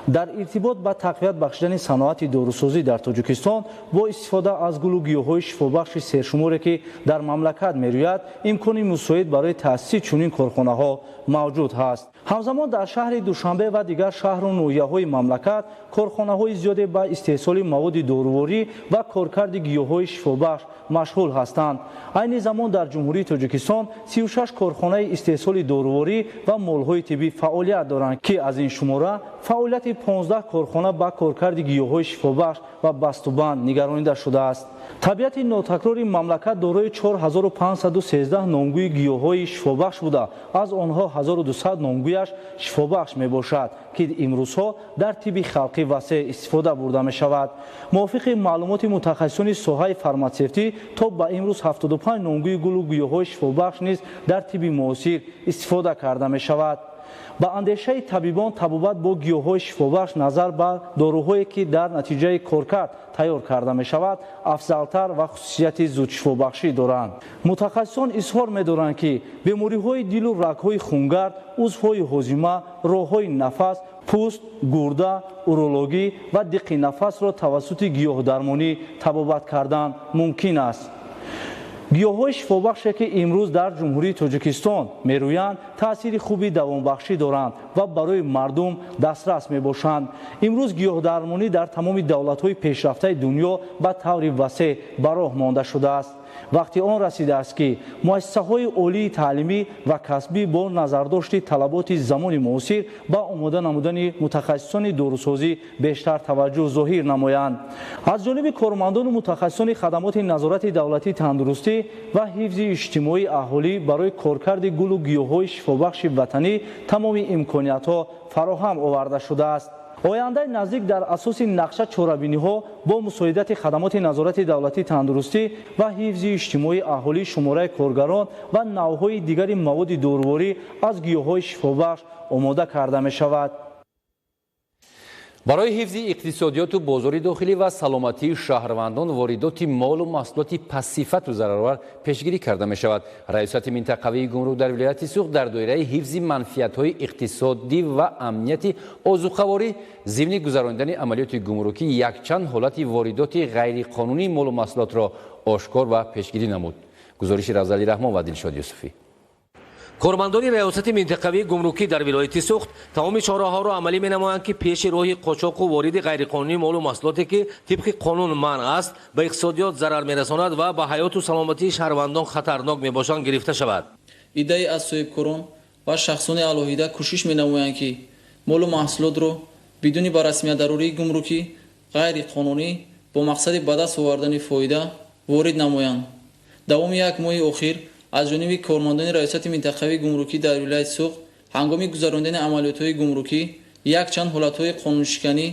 Дар иртибот ба тақвият бахшидани саноати дорусозӣ дар Тоҷикистон бо истифода аз гулу гиёҳҳои шифобахши сершуморе ки дар мамлакат мерӯяд, имкони мусоид барои таъсиси чунин корхонаҳо мавҷуд ҳаст. Ҳамзамон дар шаҳри Душанбе ва дигар шаҳру ноҳияҳои мамлакат корхонаҳои зиёде ба истеҳсоли маводи доруворӣ ва коркарди гиёҳҳои шифобахш машғул ҳастанд. Айни замон дар Ҷумҳурии Тоҷикистон 36 корхонаи истеҳсоли доруворӣ ва молҳои тиббӣ фаъолият доранд, ки аз ин шумора фаъолияти 15 корхона ба коркарди гиёҳҳои шифобахш ва бастубанд нигаронида шудааст. Табиати нотакрори мамлакат дорои 4513 номгӯи гиёҳҳои шифобахш буда, аз онҳо 1200 номгӯяш хушбӯяш шифобахш мебошад, ки имрӯзҳо дар тибби халқӣ васеъ истифода бурда мешавад. Мувофиқи маълумоти мутахассисони соҳаи фарматсевтӣ, то ба имрӯз 75 номгӯи гулу гиёҳҳои шифобахш низ дар тибби муосир истифода карда мешавад. Ба андешаи табибон, табобат бо гиёҳҳои шифобахш назар ба доруҳое, ки дар натиҷаи коркард тайёр карда мешавад, афзалтар ва хусусияти зудшифобахшӣ доранд. Мутахассисон изҳор медоранд, ки бемориҳои дилу рагҳои хунгард, узвҳои ҳозима, роҳҳои нафас, пӯст, гурда, урологӣ ва диққи нафасро тавассути гиёҳдармонӣ табобат кардан мумкин аст. Гиёҳҳои шифобахше, ки имрӯз дар Ҷумҳурии Тоҷикистон мерӯянд, таъсири хуби давомбахшӣ доранд ва барои мардум дастрас мебошанд. Имрӯз гиёҳдармонӣ дар тамоми давлатҳои пешрафтаи дунё ба таври васеъ ба роҳ монда шудааст. Вақти он расидааст, ки муассисаҳои олии таълимӣ ва касбӣ бо назардошти талаботи замони муосир ба омода намудани мутахассисони дорусозӣ бештар таваҷҷӯҳ зоҳир намоянд. Аз ҷониби кормандону мутахассисони хадамоти назорати давлатии тандурустӣ ва ҳифзи иҷтимоии аҳолӣ барои коркарди гулу гиёҳҳои шифобахши ватанӣ тамоми имкониятҳо фароҳам оварда шудааст. Ояндаи наздик дар асоси нақша чорабиниҳо бо мусоидати хадамоти назорати давлатии тандурустӣ ва ҳифзи иҷтимоии аҳолӣ шумораи коргарон ва навъҳои дигари маводи доруворӣ аз гиёҳҳои шифобахш омода карда мешавад. Барои ҳифзи иқтисодиёту бозори дохилӣ ва саломатии шаҳрвандон воридоти молу маҳсулоти пастсифату зараровар пешгирӣ карда мешавад. Раёсати минтақавии гумрук дар вилояти Суғд дар доираи ҳифзи манфиатҳои иқтисодӣ ва амнияти озуқаворӣ зимни гузаронидани амалиёти гумрукӣ якчанд ҳолати воридоти ғайриқонунии молу маҳсулотро ошкор ва пешгирӣ намуд. Гузориши Равзали Раҳмон ва Дилшод Юсуфӣ. Кормандони раёсати минтақавии гумрукӣ дар вилояти Суғд тамоми чораҳоро амалӣ менамоянд, ки пеши роҳи қочоқу вориди ғайриқонунии молу маҳсулоте, ки тибқи қонун манъ аст, ба иқтисодиёт зарар мерасонад ва ба ҳаёту саломатии шаҳрвандон хатарнок мебошанд, гирифта шавад. Иддае аз соҳибкорон ва шахсони алоҳида кӯшиш менамоянд, ки молу маҳсулотро бидуни ба расмият дарории гумрукӣ ғайриқонунӣ бо мақсади ба даст овардани фоида ворид намоянд. Давоми як моҳи охир аз ҷониби кормандони раёсати минтақавии гумрукӣ дар вилояти Суғд ҳангоми гузарондани амалиётҳои гумрукӣ якчанд ҳолатҳои қонуншиканӣ,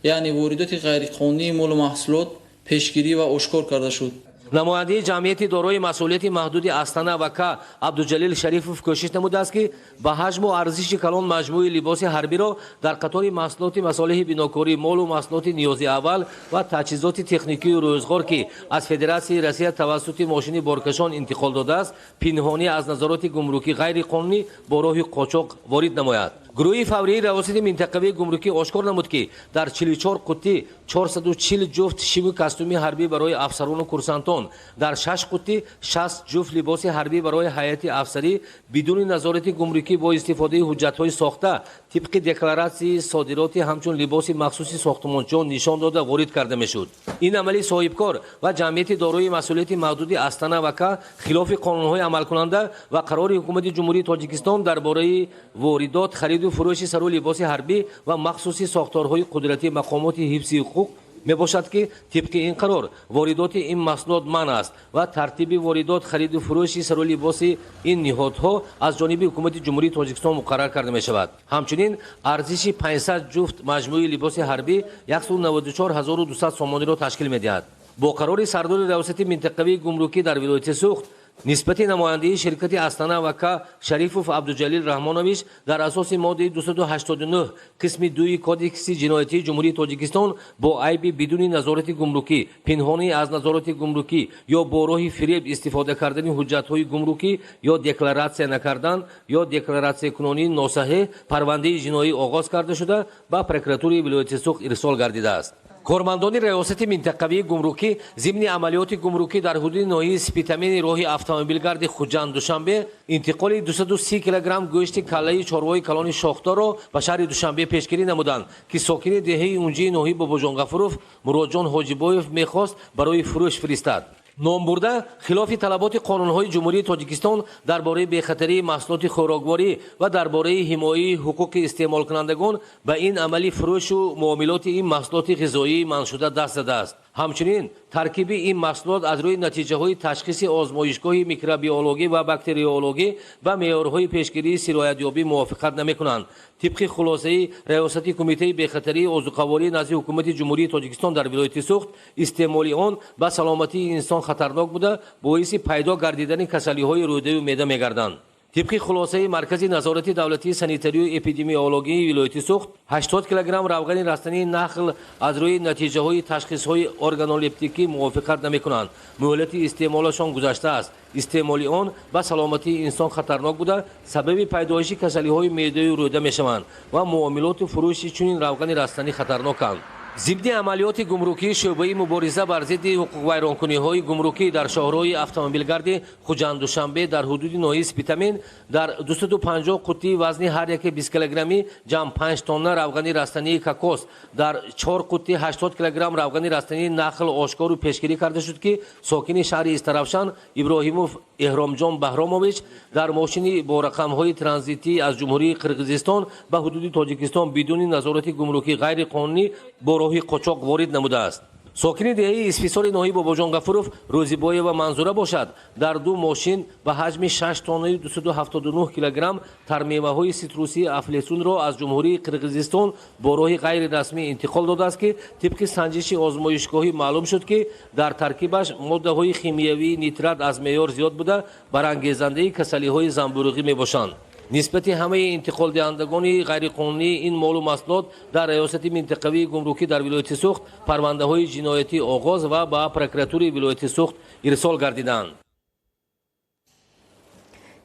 яъне воридоти ғайриқонунии молу маҳсулот пешгирӣ ва ошкор карда шуд. Намояндаи ҷамъияти дорои масъулияти маҳдуди Астана ва К Абдуҷалил Шарифов кӯшиш намудааст, ки ба ҳаҷму арзиши калон маҷмӯи либоси ҳарбиро дар қатори маҳсулоти масолеҳи бинокорӣ, молу маҳсулоти ниёзи аввал ва таҷҳизоти техникию рӯзғор, ки аз Федератсияи Россия тавассути мошини боркашон интиқол додааст, пинҳонӣ аз назороти гумрукӣ ғайриқонунӣ бо роҳи қочоқ ворид намояд. Гурӯҳи фаврии равосити минтақавии гумрукӣ ошкор намуд, ки дар 44 қуттӣ 440 ҷуфт шиму костюми ҳарбӣ барои афсарону курсантон, дар 6 қуттӣ 60 ҷуфт либоси ҳарбӣ барои ҳайати афсарӣ бидуни назорати гумрукӣ бо истифодаи ҳуҷҷатҳои сохта тибқи декларатсияи содироти ҳамчун либоси махсуси сохтмончиён нишон дода ворид карда мешуд. Ин амали соҳибкор ва ҷамъияти дорои масъулияти маҳдуди Астана ва К хилофи қонунҳои амалкунанда ва қарори Ҳукумати Ҷумҳурии Тоҷикистон дар бораи воридот, хариду фурӯши сару либоси ҳарбӣ ва махсуси сохторҳои қудратии мақомоти ҳифзи ҳуқуқ мебошад, ки тибқи ин қарор воридоти ин маҳсулот манъ аст ва тартиби воридот, хариду фурӯши сару либоси ин ниҳодҳо аз ҷониби Ҳукумати Ҷумҳурии Тоҷикистон муқаррар карда мешавад. Ҳамчунин арзиши 500 ҷуфт маҷмӯи либоси ҳарбӣ 194 200 сомониро ташкил медиҳад. Бо қарори сардори раёсати минтақавии гумрукӣ дар вилояти Суғд нисбати намояндаи ширкати Астана ва К Шарифов Абдуҷалил Раҳмонович дар асоси моддаи 289 қисми 2 Кодекси ҷиноятии Ҷумҳурии Тоҷикистон бо айби бидуни назорати гумрукӣ, пинҳонӣ аз назорати гумрукӣ ё бо роҳи фиреб истифода кардани ҳуҷҷатҳои гумрукӣ ё декларатсия накардан ё декларатсиякунонии носаҳеҳ парвандаи ҷиноӣ оғоз карда шуда ба прокуратураи вилояти Суғд ирсол гардидааст. Кормандони раёсати минтақавии гумрукӣ зимни амалиёти гумрукӣ дар ҳудуди ноҳияи Спитамени роҳи автомобилгарди Хуҷанд-Душанбе интиқоли 230 килограмм гӯшти каллаи чорвои калони шохдорро ба шаҳри Душанбе пешгирӣ намуданд, ки сокини деҳаи Унҷии ноҳияи Бобоҷон Ғафуров Муроҷон Ҳоҷибоев мехост барои фурӯш фиристад. Номбурда хилофи талаботи қонунҳои Ҷумҳурии Тоҷикистон дар бораи бехатарии маҳсулоти хӯрокворӣ ва дар бораи ҳимояи ҳуқуқи истеъмолкунандагон ба ин амали фурӯшу муомилоти ин маҳсулоти ғизоии манъшуда даст задааст. Ҳамчунин таркиби ин маҳсулот аз рӯи натиҷаҳои ташхиси озмоишгоҳи микробиологӣ ва бактериологӣ ба меъёрҳои пешгирии сироятёбӣ мувофиқат намекунанд. Тибқи хулосаи Раёсати Кумитаи бехатарии озуқаворӣ назди Ҳукумати Ҷумҳурии Тоҷикистон дар вилояти Суғд, истеъмоли он ба саломатии инсон хатарнок буда, боиси пайдо гардидани касалиҳои рӯдаю меъда мегарданд. Тибқи хулосаи Маркази назорати давлатии санитарию эпидемиологии вилояти Суғд, 80 килограмм равғани растании нахл аз рӯи натиҷаҳои ташхисҳои органолептикӣ мувофиқат намекунанд. Муҳлати истеъмолашон гузаштааст. Истеъмоли он ба саломатии инсон хатарнок буда, сабаби пайдоиши касалиҳои меъдаю рӯда мешаванд ва муомилоту фурӯши чунин равғани растанӣ хатарноканд. Зимни амалиёти гумрукии шӯъбаи мубориза бар зидди ҳуқуқвайронкуниҳои гумрукӣ дар шоҳроҳи автомобилгарди Хуҷанд-Душанбе дар ҳудуди ноҳияи Спитамен дар 250 қуттии вазни ҳар яке 20 килограммӣ ҷамъ 5 тонна равғани растании кокос, дар 4 қуттӣ 80 килограмм равғани растании нахл ошкору пешгирӣ карда шуд, ки сокини шаҳри Истаравшан Иброҳимов Эҳромҷон Баҳромович дар мошини бо рақамҳои транзитӣ аз Ҷумҳурии Қирғизистон ба ҳудуди Тоҷикистон бидуни назорати гумрукӣ ғайриқонунӣ бо роҳи қочоқ ворид намудааст. Сокини деҳаи Исфисори ноҳияи Бобоҷон Ғафуров Рӯзибоева Манзура бошад, дар ду мошин ба ҳаҷми 6 тоннаи 279 килограмм тармеваҳои ситрусии афлесунро аз Ҷумҳурии Қирғизистон бо роҳи ғайрирасмӣ интиқол додааст, ки тибқи санҷиши озмоишгоҳӣ маълум шуд, ки дар таркибаш моддаҳои химиявии нитрат аз меъёр зиёд буда, барангезандаи касалиҳои занбӯруғӣ мебошанд. Нисбати ҳамаи интиқолдиҳандагони ғайриқонунии ин молу маҳсулот дар Раёсати минтақавии гумрукӣ дар вилояти Суғд парвандаҳои ҷиноятӣ оғоз ва ба прокуратураи вилояти Суғд ирсол гардиданд.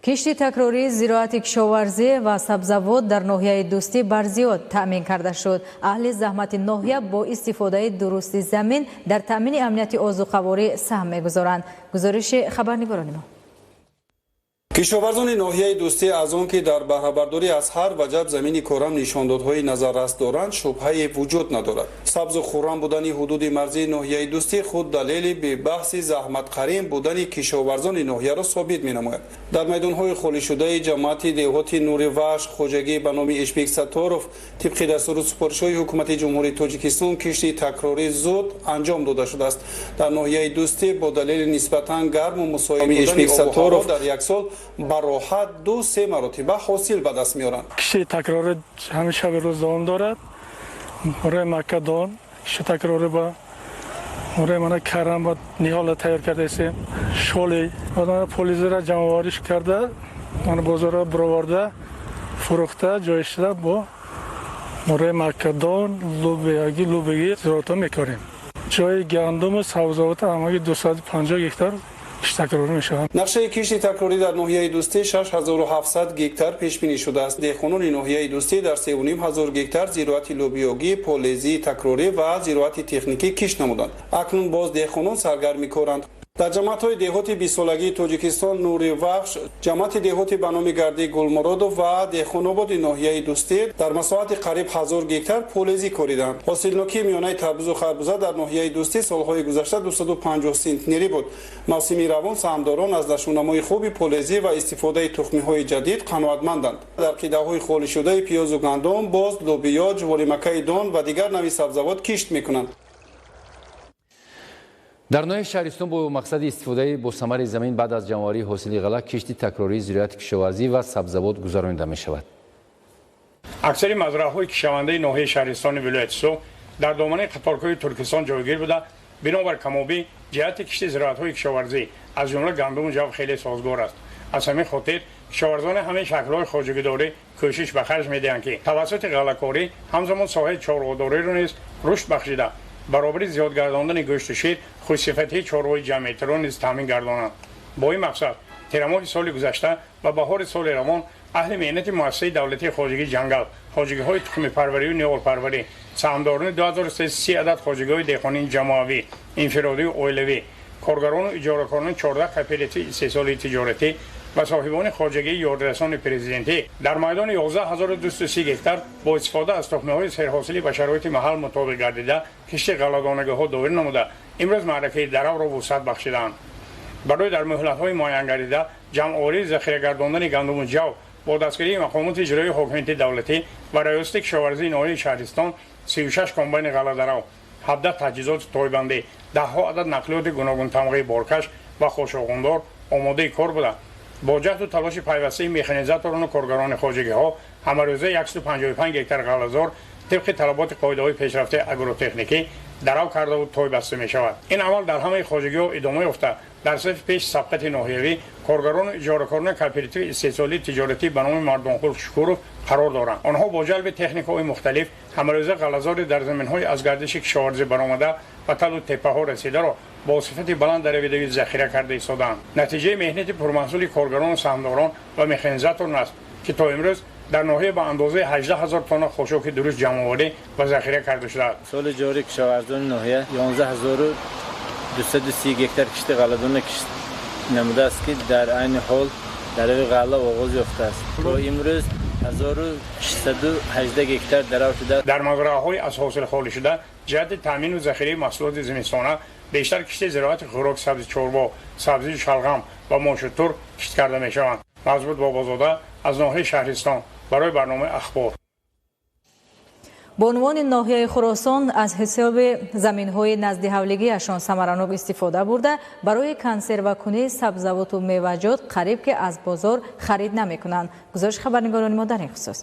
Кишти такрории зироати кишоварзӣ ва сабзавот дар ноҳияи Дӯстӣ барзиёд таъмин карда шуд. Аҳли заҳмати ноҳия бо истифодаи дурусти замин дар таъмини амнияти озуқаворӣ саҳм мегузоранд. Гузориши хабарнигорони мо. Кишоварзони ноҳияи Дӯстӣ аз он ки дар баҳрабардорӣ аз ҳар ваҷаб замини корам нишондодҳои назаррас доранд, шубҳае вуҷуд надорад. Сабзу хуррам будани ҳудуди марзии ноҳияи Дӯстӣ худ далели бебаҳси заҳматқарин будани кишоварзони ноҳияро собит менамояд. Дар майдонҳои холишудаи ҷамоати деҳоти Нури Вахш, хоҷагӣ ба номи Ишбек Сатторов тибқи дастуру супоришҳои Ҳукумати Ҷумҳурии Тоҷикистон кишти такрорӣ зуд анҷом дода шудааст. Дар ноҳияи Дӯстӣ бо далели нисбатан гарму мусоид будани обу ҳаво дар як сол ба роҳат 2-3 маротиба ҳосил ба даст меоранд. Кишти такрорӣ ҳамин шаби рӯз давом дорад. Мураи маккадон, кишти такрорӣ ба мураи мана карам ба ниҳола тайёр кардаистем. Шоли мана полизира ҷамъовариш карда, мана бозорро бароварда, фурӯхта, ҷой шуда бо мураи маккадон, лубиягӣ, лубигӣ зироатҳо мекорем. Ҷои гандуму сабзавот ҳамагӣ 250 гектар кишти такрорӣ мешаванд. Нақшаи кишти такрорӣ дар ноҳияи Дӯстӣ 6700 гектар пешбинӣ шудааст. Деҳқонони ноҳияи Дӯстӣ дар 3500 гектар зироати лӯбиёгӣ, полезии такрорӣ ва зироати техникӣ кишт намуданд. Акнун боз деҳқонон саргарми коранд. Дар ҷамоатҳои деҳоти бистсолагии Тоҷикистон Нури Вахш, ҷамоати деҳоти ба номи Гардӣ Гулмуродов ва деҳқонободи ноҳияи Дӯстӣ дар масоҳати қариб 1000 гектар полезӣ кориданд. Ҳосилнокии миёнаи тарбузу харбуза дар ноҳияи Дӯстӣ солҳои гузашта 250 сентнерӣ буд. Мавсими равон саҳмдорон аз нашъунамои хуби полезӣ ва истифодаи тухмиҳои ҷадид қаноатманданд. Дар қидаҳои холишудаи пиёзу гандум боз лӯбиё, ҷуворимакаи дон ва дигар нави сабзавот кишт мекунанд. Дар ноҳияи Шаҳристон бо мақсади истифодаи босамари замин баъд аз ҷамъоварии ҳосили ғалла кишти такрории зироати кишоварзӣ ва сабзавот гузаронида мешавад. Аксари мазраъаҳои кишавандаи ноҳияи Шаҳристони вилояти Суғд дар доманаи қаторкӯҳи Туркистон ҷойгир буда, бинобар камобӣ ҷиҳати кишти зироатҳои кишоварзӣ аз ҷумла гандуму ҷав хеле созгор аст. Аз ҳамин хотир кишоварзони ҳамин шаклҳои хоҷагидорӣ кӯшиш ба харҷ медиҳанд, ки тавассути ғаллакорӣ ҳамзамон соҳаи чорводориро низ рушд бахшида, баробари зиёд гардондани гӯшту шир хушсифатии чорвои ҷамъиятиро низ таъмин гардонанд. Бо ин мақсад тирамоҳи соли гузашта ва баҳори соли равон аҳли меҳнати муассисаи давлатии хоҷагии ҷангал, хоҷагиҳои тухмипарварию ниҳолпарварӣ, саҳмдорони 2330 адад хоҷагиҳои деҳқонии ҷамоавӣ, инфиродию оилавӣ, коргарону иҷоракорони 14 кооперативи истеҳсолии тиҷоратӣ ва соҳибони хоҷагии ёрирасони президентӣ дар майдони 11230 гектар бо истифода аз тухмиҳои серҳосилӣ ба шароити маҳал мутобиқ гардида кишти ғалладонагиҳо доир намуда, имрӯз маъракаи даравро вусъат бахшидаанд. Барои дар муҳлатҳои муайянгардида ҷамъоварии захира гардондани гандуму ҷав бо дастгирии мақомоти иҷроии ҳокимияти давлатӣ ва Раёсати кишоварзии ноҳияи Шаҳристон 36 комбайни ғалладарав, 17 таҷҳизоти тойбандӣ, даҳҳо адад нақлиёти гуногунтамғаи боркаш ва хошоғундор омодаи кор буда, бо ҷаҳду талоши пайвастаи механизаторону коргарони хоҷагиҳо ҳамарӯза 155 гектар ғаллазор тибқи талаботи қоидаҳои пешрафтаи агротехникӣ дарав кардаву той баста мешавад. Ин амал дар ҳамаи хоҷагиҳо идома ёфта, дар сафи пеш сабқати ноҳиявӣ коргарону иҷоракорони кооперативи истеҳсолии тиҷоратӣ ба номи Мардонқул Шукуров қарор доранд. Онҳо бо ҷалби техникаҳои мухталиф ҳамарӯза ғаллазори дар заминҳои аз гардиши кишоварзӣ баромада ба талу теппаҳо расидаро бо сифати баланд даравидавӣ захира карда истодаанд. Натиҷаи меҳнати пурмаҳсули коргарону саҳмдорон ва механизаторон аст, ки то имрӯз дар ноҳия ба андозаи 18 ҳазор тонна хошоки дуруст ҷамъоварӣ ва захира карда шудааст. Соли ҷорӣ кишоварзони ноҳия 11230 гектар кишти ғалладона кишт намудааст, ки дар айни ҳол дарави ғалла оғоз ёфтааст. То имрӯз 1618 гектар дарав шудааст. Дар мазраъаҳои аз ҳосил холӣ шуда ҷиҳати таъмину захираи маҳсулоти зимистона бештар кишти зироати хӯрок, сабзи чорво, сабзии шалғам ва мошутур кишт карда мешаванд. Мазбут Бобозода аз ноҳияи Шаҳристон барои барномаи Ахбор. Бонувони ноҳияи Хуросон аз ҳисоби заминҳои назди ҳавлигиашон самаранок истифода бурда, барои консервакунии сабзавоту меваҷот қариб ки аз бозор харид намекунанд. Гузориши хабарнигорони мо дар ин хусус.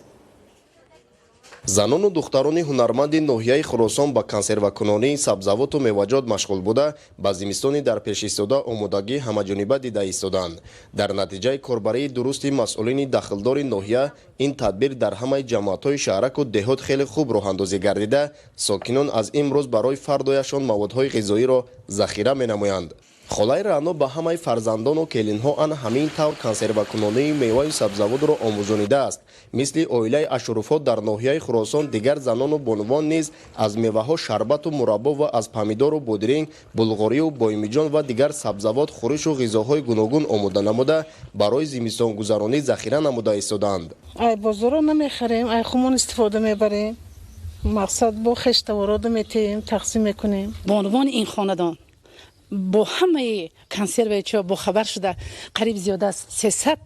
Занону духтарони ҳунарманди ноҳияи Хуросон ба консервакунонии сабзавоту меваҷот машғул буда, ба зимистони дар пеш истода омодагӣ ҳамаҷониба дида истоданд. Дар натиҷаи корбарии дурусти масъулини дахлдори ноҳия ин тадбир дар ҳамаи ҷамоатҳои шаҳраку деҳот хеле хуб роҳандозӣ гардида, сокинон аз имрӯз барои фардояшон маводҳои ғизоиро захира менамоянд. Холаи Раъно ба ҳамаи фарзандону келинҳо ан ҳамин тавр консервакунонии меваю сабзавотро омӯзонидааст. Мисли оилаи Ашуруфҳо дар ноҳияи Хуросон дигар занону бонувон низ аз меваҳо шарбату мураббо ва аз помидору бодринг, булғорию боймиҷон ва дигар сабзавот хӯришу ғизоҳои гуногун омода намуда, барои зимистонгузаронӣ захира намуда истодаанд. Ай бозоро намехарем, ай хумон истифода мебарем. Мақсад бо хештавородо метиҳем, тақсим мекунем. Бонувони ин хонадон бо ҳамаи консерваи чо бохабар шуда, қариб зиёда аз 300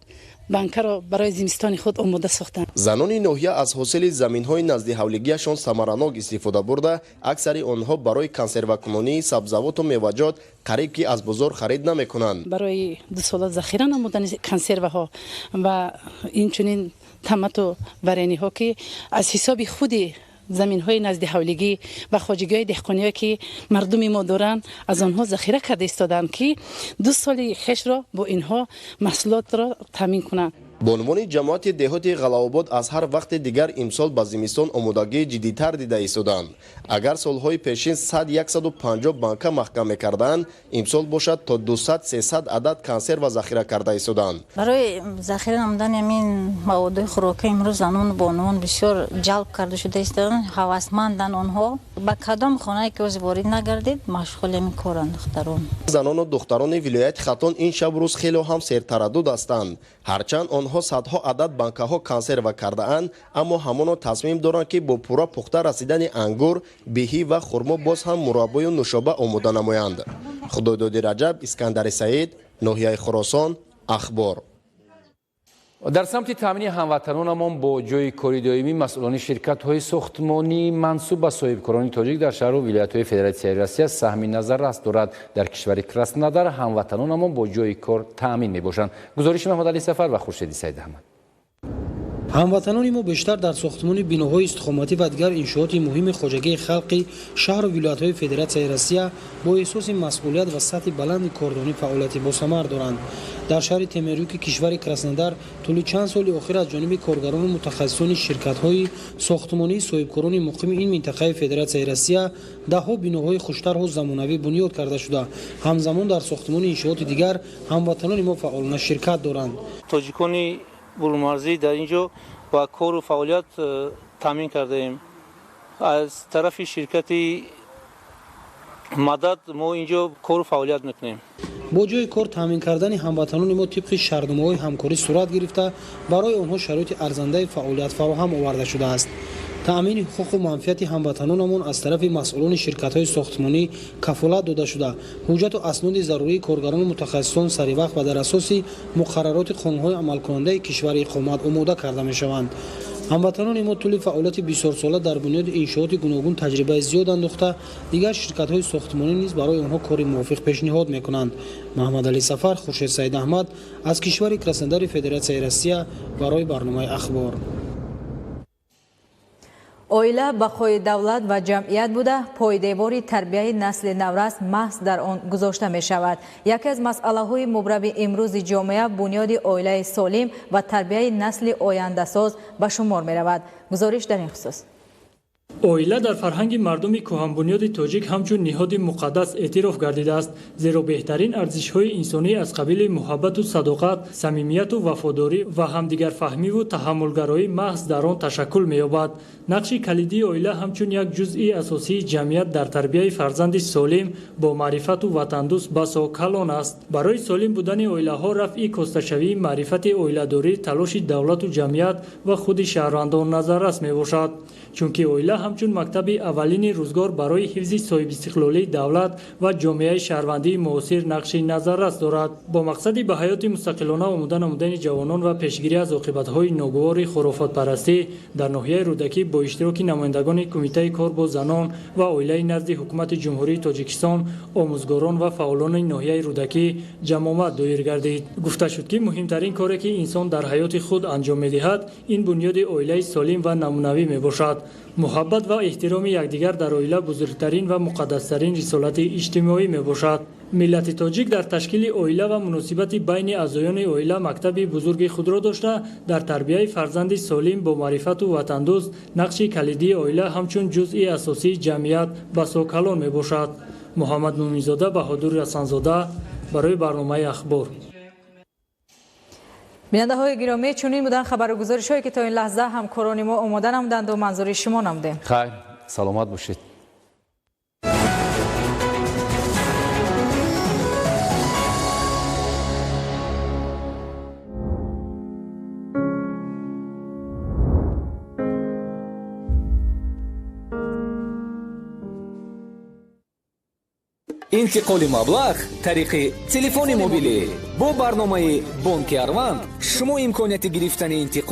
банкаро барои зимистони худ омода сохтанд. Занони ноҳия аз ҳосили заминҳои назди ҳавлигиашон самаранок истифода бурда, аксари онҳо барои консервакунонии сабзавоту меваҷот қариб ки аз бозор харид намекунанд. Барои дусола захира намудани консерваҳо ва инчунин томату варениҳо, ки аз ҳисоби худи заминҳои назди ҳавлигӣ ва хоҷагиҳои деҳқониҳое ки мардуми мо доранд, аз онҳо захира карда истоданд, ки 2 соли хешро бо инҳо маҳсулотро таъмин кунанд. Бонувони ҷамоати деҳоти Ғалаобод аз ҳар вақти дигар имсол ба зимистон омодагии ҷиддитар дида истоданд. Агар солҳои пешин 100-150 банка маҳкам мекарданд, имсол бошад то 200-300 адад консерва захира карда истоданд. Барои захира намудани ҳамин маводҳои хӯрокӣ имрӯз занону бонувон бисёр ҷалб карда шуда истоданд, ҳавасманданд онҳо. Ба кадом хонае ки оз ворид нагардид, машғули ҳамин коранд духтарон. Занону духтарони вилояти Хатлон ин шабу рӯз хеле ҳам сертараддуд ҳастанд. Ҳарчанд онҳо садҳо адад банкаҳо консерва кардаанд, аммо ҳамоно тасмим доранд, ки бо пурра пухта расидани ангур, биҳӣ ва хурмо боз ҳам мураббою нушоба омода намоянд. Худойдоди Раҷаб, Искандари Саид, ноҳияи Хуросон, Ахбор. Дар самти таъмини ҳамватанонамон бо ҷойи кори доимӣ масъулони ширкатҳои сохтмонӣ мансуб ба соҳибкорони тоҷик дар шаҳру вилоятҳои Федератсияи Россия саҳми назаррас дорад. Дар кишвари Краснодар ҳамватанонамон бо ҷойи кор таъмин мебошанд. Гузориши Маҳмадалӣ Сафар ва Хуршеди Саидаҳмад. Ҳамватанони мо бештар дар сохтмони биноҳои истиқоматӣ ва дигар иншооти муҳими хоҷагии халқи шаҳру вилоятҳои Федератсияи Россия бо эҳсоси масъулият ва сатҳи баланди кордонӣ фаъолияти босамар доранд. Дар шаҳри Темерюки кишвари Краснодар тӯли чанд соли охир аз ҷониби коргарону мутахассисони ширкатҳои сохтмонии соҳибкорони муқими ин минтақаи Федератсияи Россия даҳҳо биноҳои хуштарҳу замонавӣ бунёд карда шуда, ҳамзамон дар сохтмони иншооти дигар ҳамватанони мо фаъолона ширкат доранд. Тоҷикони бурунмарзӣ дар ин ҷо ба кору фаъолият таъмин кардаем. Аз тарафи ширкати Мадад мо ин ҷо кору фаъолият мекунем. Бо ҷои кор таъмин кардани ҳамватанони мо тибқи шартномаҳои ҳамкорӣ сурат гирифта, барои онҳо шароити арзандаи фаъолият фароҳам оварда шудааст. Таъмини ҳуқуқу манфиати ҳамватанонамон аз тарафи масъулони ширкатҳои сохтмонӣ кафолат дода шуда, ҳуҷҷату асноди зарурии коргарону мутахассисон саривақт ва дар асоси муқаррароти қонунҳои амалкунандаи кишвари иқомат омода карда мешаванд. Ҳамватанони мо тӯли фаъолияти бисёрсола дар бунёди иншооти гуногун таҷрибаи зиёд андохта, дигар ширкатҳои сохтмонӣ низ барои онҳо кори мувофиқ пешниҳод мекунанд. Маҳмадалӣ Сафар, Хуршед Саид Аҳмад аз кишвари Краснодари Федератсияи Россия барои барномаи Ахбор. Оила бақои давлат ва ҷамъият буда, пойдевори тарбияи насли наврас маҳз дар он гузошта мешавад. Яке аз масъалаҳои мубрами имрӯзи ҷомеа бунёди оилаи солим ва тарбияи насли ояндасоз ба шумор меравад. Гузориш дар ин хусус. Оила дар фарҳанги мардуми кӯҳанбунёди тоҷик ҳамчун ниҳоди муқаддас эътироф гардидааст, зеро беҳтарин арзишҳои инсонӣ аз қабили муҳаббату садоқат, самимияту вафодорӣ ва ҳамдигарфаҳмиву таҳаммулгароӣ маҳз дар он ташаккул меёбад. Нақши калидии оила ҳамчун як ҷузъи асосии ҷамъият дар тарбияи фарзанди солим бо маърифату ватандӯст басо калон аст. Барои солим будани оилаҳо рафъи косташавии маърифати оиладорӣ талоши давлату ҷамъият ва худи шаҳрвандон назаррас мебошад, чунки оила ҳамчун мактаби аввалини рӯзгор барои ҳифзи соҳибистиқлолии давлат ва ҷомеаи шаҳрвандии муосир нақши назаррас дорад. Бо мақсади ба ҳаёти мустақилона омода намудани ҷавонон ва пешгирӣ аз оқибатҳои ногувори хурофотпарастӣ дар ноҳияи Рӯдакӣ бо иштироки намояндагони Кумитаи кор бо занон ва оилаи назди Ҳукумати Ҷумҳурии Тоҷикистон, омӯзгорон ва фаъолони ноҳияи Рӯдакӣ ҷамъомад доир гардид. Гуфта шуд, ки муҳимтарин коре, ки инсон дар ҳаёти худ анҷом медиҳад, ин бунёди оилаи солим ва намунавӣ мебошад. Муҳаббат ва эҳтироми якдигар дар оила бузургтарин ва муқаддастарин рисолати иҷтимоӣ мебошад. Миллати тоҷик дар ташкили оила ва муносибати байни аъзоёни оила мактаби бузурги худро дошта, дар тарбияи фарзанди солим бо маърифату ватандӯст нақши калидии оила ҳамчун ҷузъи асосии ҷамъият басо калон мебошад. Муҳаммад Муминзода, Баҳодур Ҳасанзода барои барномаи Ахбор. Бинандаҳои гиромӣ, чунин буданд хабару гузоришҳое, ки то ин лаҳза ҳамкорони мо омода намуданд ва манзури шумо намудем. Хайр, саломат бошед. Интиқоли маблағ тариқи телефони мобилӣ бо барномаи Бонки Арванд шумо имконияти гирифтани интиқол